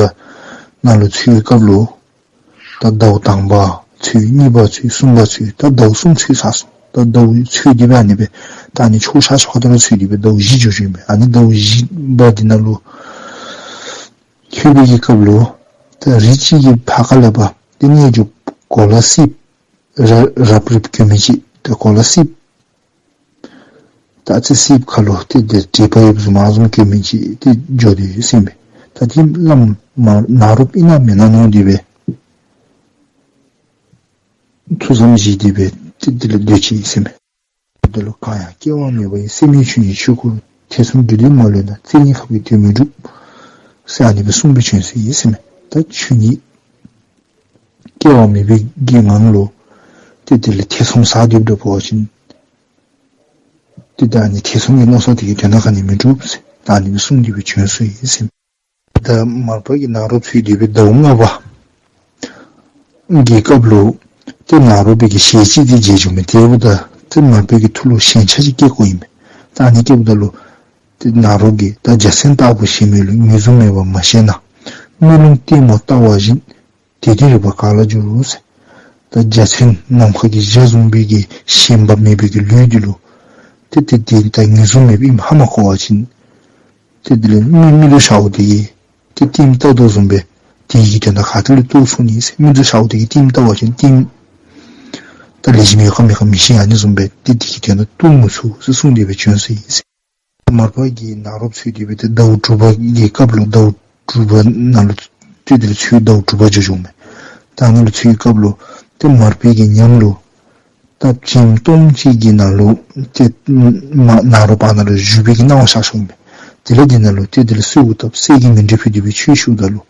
ནང་ལུ་འཚོལ་བའི་སྐབས་ལུ་ད་ཟླཝ་དང་པ་འཚོལ་གཉིས་པ་འཚོལ་གསུམ་པ་འཚོལ་ད་ཟླཝ་གསུམ་འཚོལ་ཚར་སོང་། ད་ཟླཝ་འཚོལ་ཏེ་སྦེ་ཨ་ནི་སྦེ་ད་ཨ་ནི་ཕྱོགས་ཆ་ཕྱོགས་ཁ་ཐུག་ལུ་འཚོལ་ཏེ་སྦེ་ཟླཝ་བཞི་འགྱོ་འགྱོཝ་ཨིན་པས། ཨ་ནི་ཟླཝ་བཞི་པ་འདི་ནང་ལུ་ལྷོད་པའི་གི་སྐབས་ལུ་ད་རི་ཅིག་གི་ཕར་ཁ་ལས་ཕར་ཏེ་རྣལ་འབྱོར་གོ་ལ་སྲིབ་ར་རབ་རིབ་གྱོན་མི་ཅིག་ད་གོ་ལ་སྲིབ་ད་ཨ་ཙི་སྲིབ་ཁ་ལུ་ཏེ་དེ་དྲེག་པ་ཡོདཔ་བཟུམ་ཨ་བཟུམ་གྱོན་མི་ཅིག་ཏེ་འགྱོ་དོ་ཡོད་ཟེར་མས། ད་དེ་བླམ་མར་ནཱ་རོ་པ་ཨིན་ན་མེན་ན་མནོ་སྟེ་སྦེ་ཐུགས་བསམ་བཞེས་ཏེ་སྦེ་ཏེ་དེ་ལས་སྡོད་ཅི་ཟེར་མས། དེ་ལུ་གང་ཡང་སྐྱེ་བ་མེད་པ་ཡི། སྲེད་མེད་ཆོས་ཉིད་ཆོས་སྐུ་ཐེ་ཚོམ་སྒྲིབ་སྡེ་མ་ལུས་ན། རྩེ་གཉིས་ཁ་བའི་དོན་མི་འགྲུབ་ཟེར་ཨ་ནི་སྦེ་གསུངས་སྦེ་བྱོན་སོ་ཡི་ཟེར་མས། ད་ཆོས་ཉིད་སྐྱེ་བ་མེད་པའི་གི་ངང་ལུ་ཏེ་དེ་ལས་ཐེ་ཚོམ་ཟ་སྡོད་འགྱོ་བ་ཅིན་ཏེ་ད་ཨ་ནི་ཐེ་ཚོམ་གྱི་མནོ་བསམ་དེ་གིས་དོན་དག་ག་ནི་མི་འགྲུབ་ཟེར་ད་ཨ་ནི་སྦེ་གསུངས་ཏེ་སྦེ་བྱོན་སོ་ཡི་ཟེར་མས། ད་མར་པ་གིས་ནཱ་རོ་པ་འཚོལ་ཏེ་སྦེ་ཟླཝ་ལྔ་པ་གི་སྐབས་ལུ་ཏེ་ནཱ་རོ་པའི་གི་ཞལ་ཅིག་ཏེ་མཇལ་བྱུང་མས། དེ་འབདཝ་ད་ཏེ་མར་པའི་གི་ཐུགས་ལུ་ཞེན་ཆགས་ཅིག་སྐྱེས་སྐྱེསཝ་ཨིན་མས། ད་ཨ་ནི་སྐྱེསཔ་ད་ལུ་ཏེ་ནཱ་རོ་པ་གིས་ད་འཇའ་ཚོན་ལྟ་བུ་ཞེན་མེད་ལུས། ངོས་བཟུང་མེད་པར་མ་ཤེས་ན། སྣོད་ལུང་ལྟད་མོ་ལྟ་བ་བཞིན། དེ་དེ་རིག་པ་ག་ལ་འགྱུར་ཟེར། ད་འཇའ་ཚོན་ནམ་མཁའ་གི་འཇའ་བཟུམ་སྦེ་གི་ཞེན་པ་མེད་པའི་གི་ལུས་འདི་ལུ་ཏེ་ཏེ་ཏེ་ད་ངོས་བཟུང་མེད་པའི་ཧ་མ་གོ་བ་ཅིན་ཏེ་དེ་ལས་མིག་མིག་ཏོ་ཤརཝ་དེ་གིས་ཏེ་ལྟདམོ་ལྟ་དོ་བཟུམ་སྦེ་དེ་གི་དོན་དག་ག་ཏེ་ལས་རྟོགས་ཚུགས་ནི་ཟེར། མིག་ཏོ་ཤརཝ་དེ་གིས་ལྟདམོ་ལྟ་བ་ཅིན་ལྟདམོ་ད་ལེགས་ཤོམ་ཡོད་ག་མེད་ག་མི་ཤེས། ཨ་ནི་བཟུམ་སྦེ་ཏེ་དེ་གི་དོན་དག་རྟོགས་མི་ཚུགས་ཟེར་གསུངས་ཏེ་སྦེ་བྱོན་སོ་ཡི་ཟེར། མར་པ་གིས་ནཱ་རོ་པ་འཚོལ་ཏེ་སྦེ་ཏེ་ཟླཝ་དྲུག་པ་གི་སྐབས་ལུ་ཟླཝ་དྲུག་པ་ནང་ལུ་ཏེ་དེ་ལས་འཚོལ་ཟླཝ་དྲུག་པ་འགྱོ་བྱུང་མས། ད་ནཱ་ལུ་འཚོལ་བའི་སྐབས་ལུ་ཏེ་མར་པའི་གི་ཉམས་ལུ་ད་བྱེམ་སྟོང་གཅིག་གི་ནང་ལུ་ཏེ་མ་ནཱ་རོ་པ་ནཱ་ལུ་བཞུགས་པའི་གི་སྣང་བ་ཤར་བྱུང་མས། དེ་ལས་དེ་ནང་ལུ་ཏེ་དེ་ལས་གསོལཝ་བཏབ་སྲས་ཀྱི་མཎྜལ་ཕུལ་ཏེ་སྦེ་ཆོས་ཞུཝ་ད་ལུ་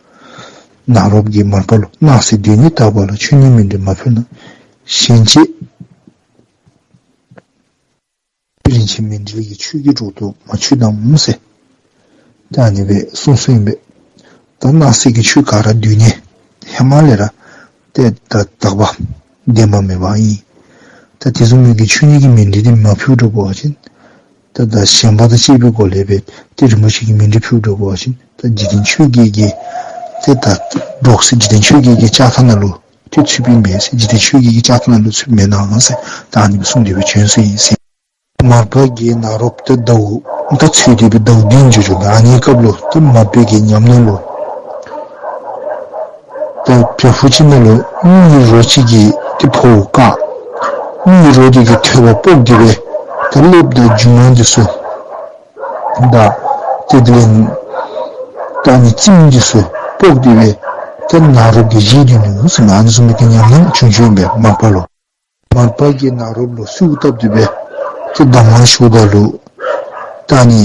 ནཱ་རོ་པ་གིས་མར་པ་ལུ་སྣང་སྲིད་སྡུག་བསྔལ་དག་པ་ལ། ཆོས་ཉིད་མཎྜལ་མ་ཕུལ་ན། ཞེན་བཅས་རིན་ཆེན་མཎྜལ་གྱི་ཆོས་ཀྱི་གྲོགས་དུ་མ་ཆུད་དམ་ཟེར། ད་ཨ་ནི་སྦེ་གསུངས་གསུངསམ་ཨིན་པས། ད་སྣང་སྲིད་ཀྱི་ཆོས་ག་ར་སྡུག་བསྔལ་ཧེ་མ་ལས་ར་ཏེ་ད་དག་པ་བདེན་པ་མེད་པ་ཨིན། ད་དེ་བཟུམ་མའི་གི་ཆོས་ཉིད་ཀྱི་མཎྜལ་འདི་མ་ཕུལ་འགྱོ་བ་ཅིན་ད་ད་ཞེན་པ་དང་བཅས་པའི་སྒོ་ལས་སྦེ་ཏེ་རིན་པོ་ཆེ་གི་མཎྜལ་ཕུལ་འགྱོ་བ་ཅིན་ད་འཇིག་རྟེན་ཆོས་བརྒྱད་ཀྱི་ཏེ་ད་གྲོགས་ཟེར་འཇིག་རྟེན་ཆོས་བརྒྱད་ཀྱི་ལྕགས་ཐག་ནང་ལུ་ཏེ་ཚུདཔ་ཨིན་པས་ཟེར། འཇིག་རྟེན་ཆོས་བརྒྱད་ཀྱི་ལྕགས་ཐག་ནང་ལུ་ཚུདཔ་མེན་ན་ཟེར། ད་ཨ་ནི་སྦེ་གསུངས་ཏེ་སྦེ་བྱོན་སོ་ཡི་ཟེར། མར་པ་གིས་ནཱ་རོ་པ་ཏེ་ཟླཝ་ད་འཚོལ་ཏེ་སྦེ་ཟླཝ་བདུན་འགྱོ་འགྱོཝ་མས། ཨ་ནི་སྐབས་ལུ་ཏེ་མར་པའི་གི་ཉམས་ནང་ལུ་ཏེ་བྱག་ཕུག་ཅིག་ནང་ལུ་དམུ་ཡི་རོ་ཅིག་གིས་ཏེ་ཕོཝ་བཀག། དམུ་ཡི་རོ་དེ་གིས་ཐོད་པ་ཕོག་སྟེ་སྦེ་ཏེ་ཀླདཔ་དང་རྒྱུ་མ་འདི་ཚུ་དང་ཏེ་དེ་ལས་ད་ཨ་ནི་རྩིབས་འདི་ཚུ་ཕོག་སྟེ་སྦེ་ཏེ་ནཱ་རོ་པ་གིས་བཞེས་ཏེ་ནུག་ཟེར་མས། ཨ་ནི་བཟུམ་མའི་གི་ཉམས་སྣང་བྱུང་བྱུངམ་ཨིན་པས་མར་པ་ལུ། མར་པ་གིས་ནཱ་རོ་པ་ལུ་གསོལཝ་བཏབ་སྟེ་སྦེ་ཏེ་གདམས་ངག་ཞུཝ་ད་ལུ་ད་ཨ་ནི་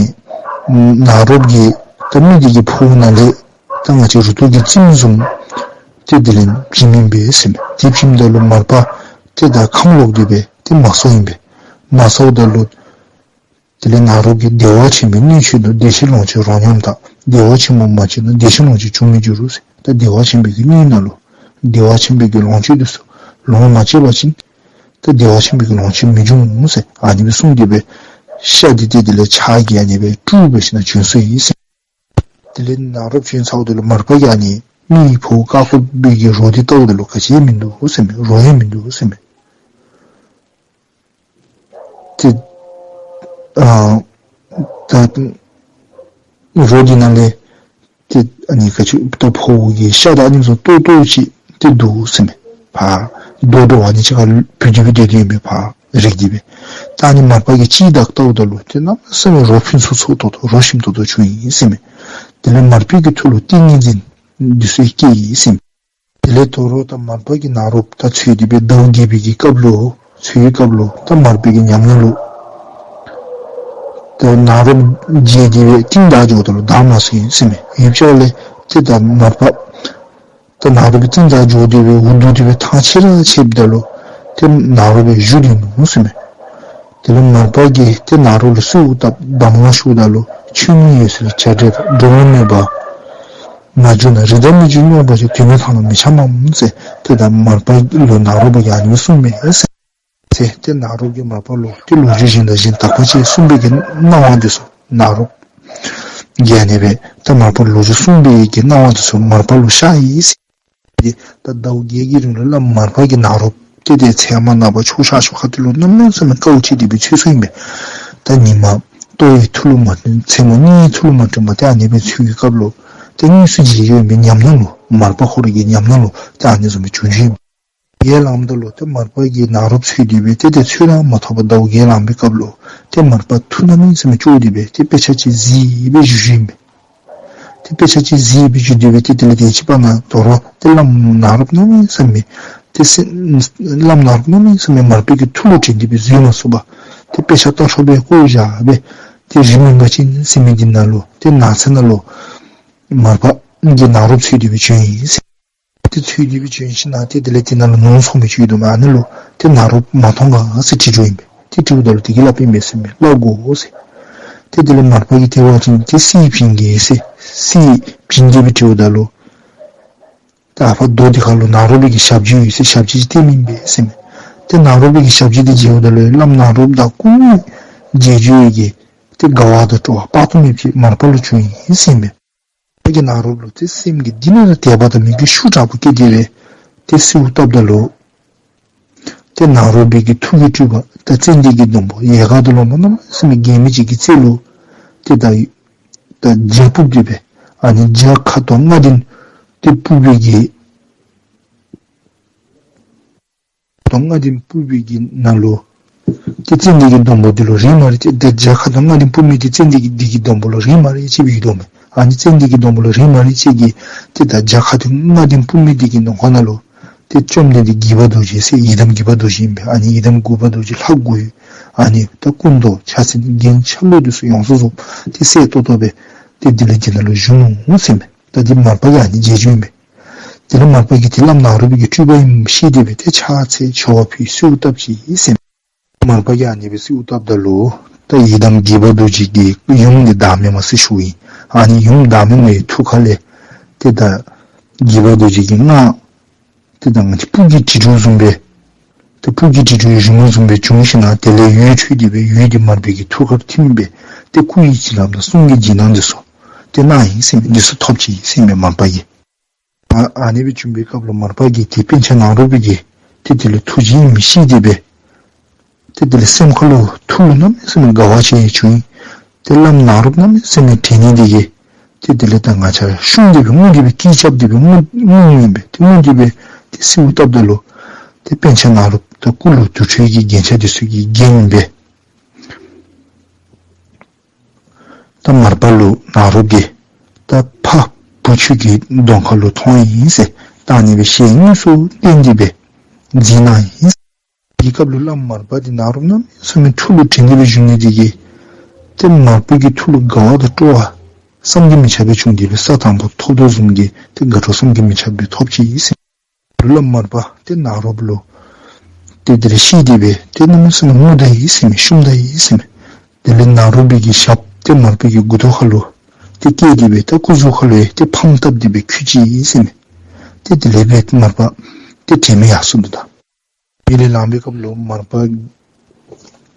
ནཱ་རོ་པ་གིས་ད་དམུ་དེ་གི་ཕོཝ་ནང་ལས་ད་ང་བཅས་རུ་ཏོག་གི་རྩིབས་བཟུམ་ཏེ་དེ་ལས་བྱིནམ་ཨིན་པས་ཟེར་མས། དེ་བྱིནམ་ད་ལུ་མར་པ་ཏེ་ད་ཁམས་ལོག་སྟེ་སྦེ་ཏེ་མ་གསོཝ་ཨིན་པས། མ་གསོཝ་ད་ལུ་དེ་ལས་ནཱ་རོ་པ་གིས་བདེ་བ་ཆེན་པོའི་སྣོད་མཆོད་དོ། བདེ་གཤེགས་ལོངས་སྤྱོད་རོ་སྙོམས་དང་། བདེ་བ་ཆེན་པོ་མ་མཆིས་ན། བདེ་གཤེགས་ལོངས་སྤྱོད་འབྱུང་མི་འགྱུར་རོ་ཟེར། ད་བདེ་བ་ཆེན་པོའི་གི་སྣོད་ནང་ལུ་བདེ་བ་ཆེན་པོའི་གི་ལོངས་སྤྱོད་འདི་ཚུ་ལོངས་མ་སྤྱོད་པ་ཅིན་ད་བདེ་བ་ཆེན་པོའི་གི་ལོངས་སྤྱོད་མི་འབྱུང་ཟེར། ཨ་ནི་སྦེ་གསུངས་ཏེ་སྦེ་ཤ་འདི་ཏེ་དེ་ལས་ཕྱག་གིས་ཨ་ནི་སྦེ་དཀྲུགས་འབད་ཞིན་ན་བྱོན་སོ་ཡི་ཟེར། དེ་ལས་ནཱ་རོ་པ་བྱོན་ཚརཝ་ད་ལུ་མར་པ་གིས་ཨ་ནི་དམུ་ཡི་ཕོཝ་བཀག་བཀག་པའི་གི་རོ་འདི་བལྟཝ་ད་ལུ་ག་ཅི་ཡང་མིན་འདུག་ཟེར་མས། རོ་ཡང་མིན་འདུག་ཟེར་མས། ཏེ་ཨ་ད་རོ་འདི་ནང་ལས་ཏེ་ཨ་ནི་ག་ཅི་ད་ཕོཝ་གི་ཤ་དང་ཨ་ནི་ཚུ་ཏོག་ཏོ་ཅིག་ཏེ་འདུག་ཟེར་མས། ཕར་རྡོ་རྡོ་ཨ་ནི་ཅིག་ཁར་བུད་དེ་སྦེ་སྡོད་དེ་ཨིན་པས། ཕར་རེག་སྟེ་སྦེ། ད་ཨ་ནི་མར་པ་གིས་ཅིག་བདའ་བལྟཝ་ད་ལུ་ཏེ་གནམ་མེད་ས་མེད་རོ་ཕུན་སུམ་ཚོགས་ཏོག་ཏོ་རོ་ཞིམ་ཏོག་ཏོ་བྱུང་ཡི་ཟེར་མས། དེ་ལས་མར་པའི་གི་ཐུགས་ལུ་ཏིང་ངེ་འཛིན་འདི་ཚུ་སྐྱེས་ཡི་ཟེར་མས། དེ་ལས་དོ་རུང་ད་མར་པ་གིས་ནཱ་རོ་པ་ད་འཚོལ་ཏེ་སྦེ་ཟླཝ་བརྒྱད་པའི་གི་སྐབས་ལུ་འཚོལ་བའི་སྐབས་ལུ་ད་མར་པའི་གི་ཉམས་ནང་ལུ་ ཏེ་ནཱ་རོ་བརྗེད་དེ་སྦེ་གཏིང་བདག་འགྱོཝ་ད་ལུ་བདག་མ་སོང་ཡི་ཟེར་མས། ཡུདཔ་ཅིག་ལས་ཏེ་ད་མར་པ་ད་ནཱ་རོ་གི་གཏིང་བདག་འགྱོ་སྟེ་སྦེ་འུ་སྡུག་སྟེ་སྦེ་ཐང་ཆད་ར་ཆདཔ་ད་ལུ་ཏེ་ནཱ་རོ་སྦེ་བཞུགས་ཏེ་ནུག་ཟེར་མས། དེ་ལས་མར་པ་གིས་ཏེ་ནཱ་རོ་ལུ་གསོལཝ་བཏབ་གདམས་ངག་ཞུཝ་ད་ལུ་ཆོས་ཉིད་འོད་གསལ་བྱ་བྲལ་འགྲོ་འོང་མེད་པ་མ་གྱུར་ན་རིགས་དང་མི་མཇལ་རྙོག་པ་ཞི། དོན་མེད་ཐང་ལ་མི་འཆམ་མམ་ཟེར་ཏེ་ད་མར་པ་ལུ་ནཱ་རོ་པ་གིས་ཨ་ནི་སྦེ་གསུངས་མས་ཟེར། ཟེར་ཏེ་ནཱ་རོ་གིས་མར་པ་ལུ་ཏེ་ལོ་རྒྱུས་གཞན་དང་གཞན་དག་པ་ཅིག་གསུངས་པའི་གི་སྣང་བ་འདི་ཚུ་ནཱ་རོ་གིས་ཨ་ནི་སྦེ་ད་མར་པ་ལུ་ལོ་རྒྱུས་གསུངས་པའི་གི་སྣང་བ་འདི་ཚུ་མར་པ་ལུ་ཤར་ཡི་ཟེར། ཏེ་ད་ཟླཝ་བརྒྱད་ཀྱི་རིང་ལུ་བླམ་མར་པ་གིས་ནཱ་རོ་ཏེ་ཏེ་ཚལ་མ་ནང་པ་ཕྱོགས་ཆ་ཕྱོགས་ཁ་ཏེ་ལུ་གནམ་མེད་ས་མེད་དཀའཝ་སྤྱད་དེ་སྦེ་འཚོལ་སོང་ཡི་མས། ད་ཉིན་མ་ལྟོ་ཡང་ཐུགས་ལུ་མ་བསྟེན། མཚན་མོ་གཉིད་ཐུགས་ལུ་མ་བསྟེན་པར་ཏེ་ཨ་ནི་སྦེ་འཚོལ་བའི་སྐབས་ལུ་ཏེ་དངོས་སུ་མཇལ་ཡོད་མི་ཉམས་སྣང་ལུ་མར་པ་ཁོ་ར་གི་ཉམས་སྣང་ལུ་ཏེ་ཨ་ནི་བཟུམ་སྦེ་བྱུང་བྱུངམ་ཨིན། ཡར་ལངམ་ད་ལུ་ཏེ་མར་པ་གིས་ནཱ་རོ་འཚོལ་ཏེ་སྦེ་ཏེ་ཏེ་འཚོལ་ར་མ་ཐོབ་པར་ཟླཝ་བརྒྱད་ལངམ་པའི་སྐབས་ལུ་ཏེ་མར་པ་ཐུགས་གནམ་མེད་ས་མེད་སྐྱོ་སྟེ་སྦེ་ཏེ་དཔེ་ཆ་ཅིག་གཟིགས་སྦེ་བཞུགས་བཞུགསཔ་ཨིན་པས། ཏེ་དཔེ་ཆ་ཅིག་གཟིགས་སྦེ་བཞུགས་ཏེ་སྦེ་ཏེ་དེ་ལས་དེ་ཅིག་ཕར་ནཱ་དོ་རུང་ཏེ་བླམ་ནཱ་རོཔ་གནམ་མེད་ས་མེད་ཏེ་སེམས་བླམ་ནཱ་རོཔ་གནམ་མེད་ས་མེད་མར་པ་གི་ཐུགས་ལུ་དྲན་ཏེ་སྦེ་བཟོད་མ་ཚུགས་པར་ཏེ་དཔེ་ཆ་སྟོང་ཕྲག་སྦེ་བཀོ་བཞག་སྦེ་ཏེ་རི་མུན་པ་ཅན་ཟེར་མི་འདི་ནང་ལུ་ཏེ་ནགས་ཚལ་ནང་ལུ་མར་པ་གིས་ནཱ་རོཔ་འཚོལ་ཏེ་སྦེ་བྱོན་ཡི་ཟེར། ཏེ་འཚོལ་ཏེ་སྦེ་བྱོན་ཞིནམ་ཏེ་དེ་ལས་དེ་ནང་ལུ་ནོར་སོང་མི་ཅིག་ཡོད་དོ་མས། ཨ་ནི་ལུ་ཏེ་ནཱ་རོཔ་མ་མཐོང་ག་ཟེར་དྲི་དོ་ཨིན་པས། ཏེ་དྲིཝ་ད་ལུ་དེ་གིས་སླབ་ཨིན་པས་ཟེར་མས། སླབ་དགོ་ཟེར། ཏེ་དེ་ལས་མར་པ་གིས་དེ་འབད་བ་ཅིན་ཏེ་གསེར་བྱིན་གེ་ཟེར་གསེར་བྱིན་ཏེ་སྦེ་དྲིཝ་ད་ལུ་ད་ཨ་ཕར་རྡོ་འདི་ཁར་ལུ་ནཱ་རོ་པའི་གི་ཞབས་རྗེས་ཡོད་ཟེར་ཞབས་རྗེས་ཅིག་བསྟནམ་ཨིན་པས་ཟེར་མས། ཏེ་ནཱ་རོ་པའི་གི་ཞབས་རྗེས་འདི་མཇལཝ་ད་ལུ་བླམ་ནཱ་རོཔ་དང་སྐུ་མཉམ་མཇལ་བའི་གི་ཏེ་དགའ་བ་དང་སྤྲོ་བ་དཔག་ཏུ་མེད་པ་ཅིག་མར་པ་ལུ་བྱུང་ཡི་ཟེར་མས། ཕ་གི་ནཱ་རོཔ་ལུ་ཏེ་སེམས་ཀྱི་གཏིང་ནང་ལུ་དད་པ་དང་མོས་གུས་ཤུགས་དྲག་པོ་སྐྱེས་ཏེ་སྦེ་ཏེ་གསོལཝ་བཏབ་ད་ལུ་ཏེ་ནཱ་རོ་པའི་གི་ཐུགས་ཀྱི་སྤྲུལ་པ་ད་ཙན་དན་གྱི་སྡོང་པོ་ཡལ་ག་དང་ལོ་མ་གནམ་མེད་ས་མེད་རྒྱས་མི་ཅིག་གི་རྩེ་ལུ་ཏེ་ད་ད་བྱ་སྤུབས་ཏེ་སྦེ་ཨ་ནི་བྱ་ཁ་དོག་ལྔ་ལྡན་ཏེ་སྤུབས་པའི་གི་དོང་ལྔ་ལྡན་སྤུབས་པའི་གི་ནང་ལུ་ཏེ་ཙན་དན་གྱི་སྡོང་པོ་འདི་ལུ་རིགས་མ་རིགས་ཅིག་ཏེ་བྱ་ཁ་དོག་ལྔ་ལྡན་སྤུབས་མི་འདི་ཙན་དན་གྱི་འདི་གི་སྡོང་པོ་ལུ་རིགས་མ་རིགས་ཅིག་སྦེ་ཡོད་དོ་མས། ཨ་ནི་ཙན་དན་གྱི་སྡོང་པོ་ལུ་རིགས་མ་རིགས་ཅིག་གིས་ཏེ་ད་བྱ་ཁ་དོག་ལྔ་ལྡན་སྤུབས་མི་འདི་གི་ནང་ཁོག་ནང་ལུ་ཏེ་བཅོམ་ལྡན་འདས་དགྱེས་པ་རྡོ་རྗེ་ཟེར་ཡི་དམ་དགྱེས་པ་རྡོ་རྗེ་ཨིན་པས། ཨ་ནི་ཡི་དམ་དགྱེས་པ་རྡོ་རྗེ་ལྷ་དགུ་ཡོད། ཨ་ནི་ད་སྐུ་མདོག་ཕྱག་མཚན་རྒྱན་ཆ་ལུགས་འདི་ཚུ་ཡོངས་སུ་རྫོགས་ཏེ་གསལ་ཏོག་ཏོ་སྦེ་ཏེ་དེ་ལས་དེ་ནང་ལུ་བཞུགས་ནུག་ཟེར་མས། ད་འདི་མར་པ་གིས་ཨ་ནི་མཇལ་བྱུང་ཡི་མས། དེ་ལས་མར་པ་གིས་ཏེ་བླམ་ནཱ་རོ་པའི་གི་སྤྲུལ་པ་ཨིནམ་ཤེས་ཏེ་སྦེ་ཏེ་ཕྱག་འཚལ་མཆོད་པ་ཕུལ་གསོལཝ་བཏབ་ཅི་ཟེར་མས། མར་པ་གིས་ཨ་ནི་སྦེ་གསོལཝ་བཏབ་ད་ལུ་ད་ཡི་དམ་དགྱེས་པ་རྡོ་རྗེ་གི་ཡུམ་འདི་བདག་མེད་མ་ཟེར་ཞུཝ་ཨིན། ཨ་ནི་ཡུམ་བདག་མེད་མའི་ཐུགས་ཁ་ལས་ཏེ་ད་དགྱེས་པ་རྡོ་རྗེ་གི་སྔགས་ཏེ་ད་ང་བཅས་སྤུ་གི་དྲིལ་བུ་བཟུམ་སྦེ་ཏེ་སྤུ་གི་དྲིལ་བུ་བཟུམ་སྦེ་བྱུང་ཞིནམ་དེ་ལས་འོད་འཕྲོས་ཏེ་སྦེ་འོད་འདི་མར་པའི་གི་ཐུགས་ཁར་ཐིམ་སྦེ་ཏེ་སྐུ་ཡི་བྱིན་རླབས་དང་གསུང་གི་བྱིན་རླབས་འདི་ཚུ་ཏེ་གནང་ཡི་ཟེར་མས། འདི་ཚུ་ཐོབ་ཅི་ཟེར་མས་མར་པ་གིས། ཨ་ཨ་ནི་སྦེ་བྱུང་བའི་སྐབས་ལུ་མར་པ་གིས་ཏེ་པཎ་ཆེན་ནཱ་རོ་པ་གིས་ཏེ་དེ་ལུ་ཐུགས་རྗེ་ཨིནམ་ཤེས་ཏེ་སྦེ་ཏེ་དེ་ལས་སེམས་ཁ་ལུ་ཐུགས་ལུ་གནམ་མེད་ས་མེད་དགའ་བ་ཅིག་བྱུང་ཡི། ཏེ་བླམ་ནཱ་རོཔ་གནམ་མེད་ས་མེད་དྲན་ནི་འདི་གིས་ཏེ་དེ་ལས་ད་ང་བཅས་ཤུམ་སྟེ་སྦེ་ངུ་སྟེ་སྦེ་སྐད་རྐྱབ་སྟེ་སྦེ་ངུ་ངུ་ངུ་ཨིན་པས། ཏེ་ངུ་སྟེ་སྦེ་ཏེ་གསོལཝ་བཏབ་ད་ལུ་ཏེ་པཎ་ཆེན་ནཱ་རོཔ་ད་སྐུ་ལུ་དུར་ཁྲོད་ཀྱི་རྒྱན་ཆ་འདི་ཚུ་གིས་བརྒྱན་སྦེ་ད་མར་པ་ལུ་ནཱ་རོ་གིས་ད་ཕ་བུ་ཁྱོད་ཀྱི་གདོང་ཁ་ལུ་མཐོང་ཡི་ཟེར་ད་ཨ་ནི་སྦེ་ཞལ་དངོས་སུ་བསྟན་ཏེ་སྦེ་མཛད་གནང་ཡི། དེའི་སྐབས་ལུ་བླམ་མར་པ་འདི་ནཱ་རོཔ་གནམ་མེད་ས་མེད་ཐུགས་ལུ་དྲན་ཏེ་སྦེ་བཞུགས་ནི་འདི་གིས་ཏེ་མར་པ་གི་ཐུགས་ལུ་དགའ་བ་དང་སྤྲོ་བ་བསམ་གྱིས་མི་ཁྱབ་པ་བྱུང་སྟེ་སྦེ་ས་དང་པོ་ཐོབ་དོ་བཟུམ་གྱི་ཏེ་དགའ་སྤྲོ་བསམ་གྱིས་མི་ཁྱབ་པ་ཐོབ་ཅི་ཟེར། ལུ་བླམ་མར་པ་ཏེ་ནཱ་རོཔ་ལུ་ཏེ་དེ་ལས་ཤེས་ཏེ་སྦེ་ཏེ་གནམ་མེད་ས་མེད་ངུ་ད་ཡི་ཟེར་མས། ཤུམ་ད་ཡི་ཟེར་མས། དེ་ལས་ནཱ་རོ་པའི་གི་ཞབས་ཏེ་མར་པའི་གི་མགུ་ཏོ་ཁ་ལུ་ཏེ་བཀལ་ཏེ་སྦེ་ད་སྐུ་གཟུགས་ཁ་ལུ་ཡང་ཏེ་འཕང་བཏབ་སྟེ་སྦེ་འཁྱུད་ཅི་ཟེར་མས། ཏེ་དེ་ལས་སྦེ་མར་པ་ཏེ་དྲན་མེད་ཡར་སོ་ནུག་ད། དེ་ལས་ལངས་པའི་སྐབས་ལུ་མར་པ་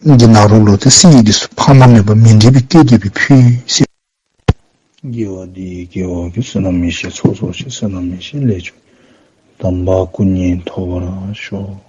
གིས་ནཱ་རོ་ལུ་ཏེ་གསེར་འདི་ཚུ་ཕངས་པ་མེད་པར་མཎྜལ་སྦེ་བཀལ་ཏེ་སྦེ་ཕུལ་ཡི་ཟེར། དགེ་བ་འདི་ཡིས་སྐྱེ་བ་ཀུན། བསོད་ནམས་ཡེ་ཤེས་ཚོགས་རྫོགས་ཤིང་། བསོད་ནམས་ཡེ་ཤེས་ལས་བྱུང་། དམ་པ་སྐུ་གཉིས་ཐོབ་པར་ཤོག།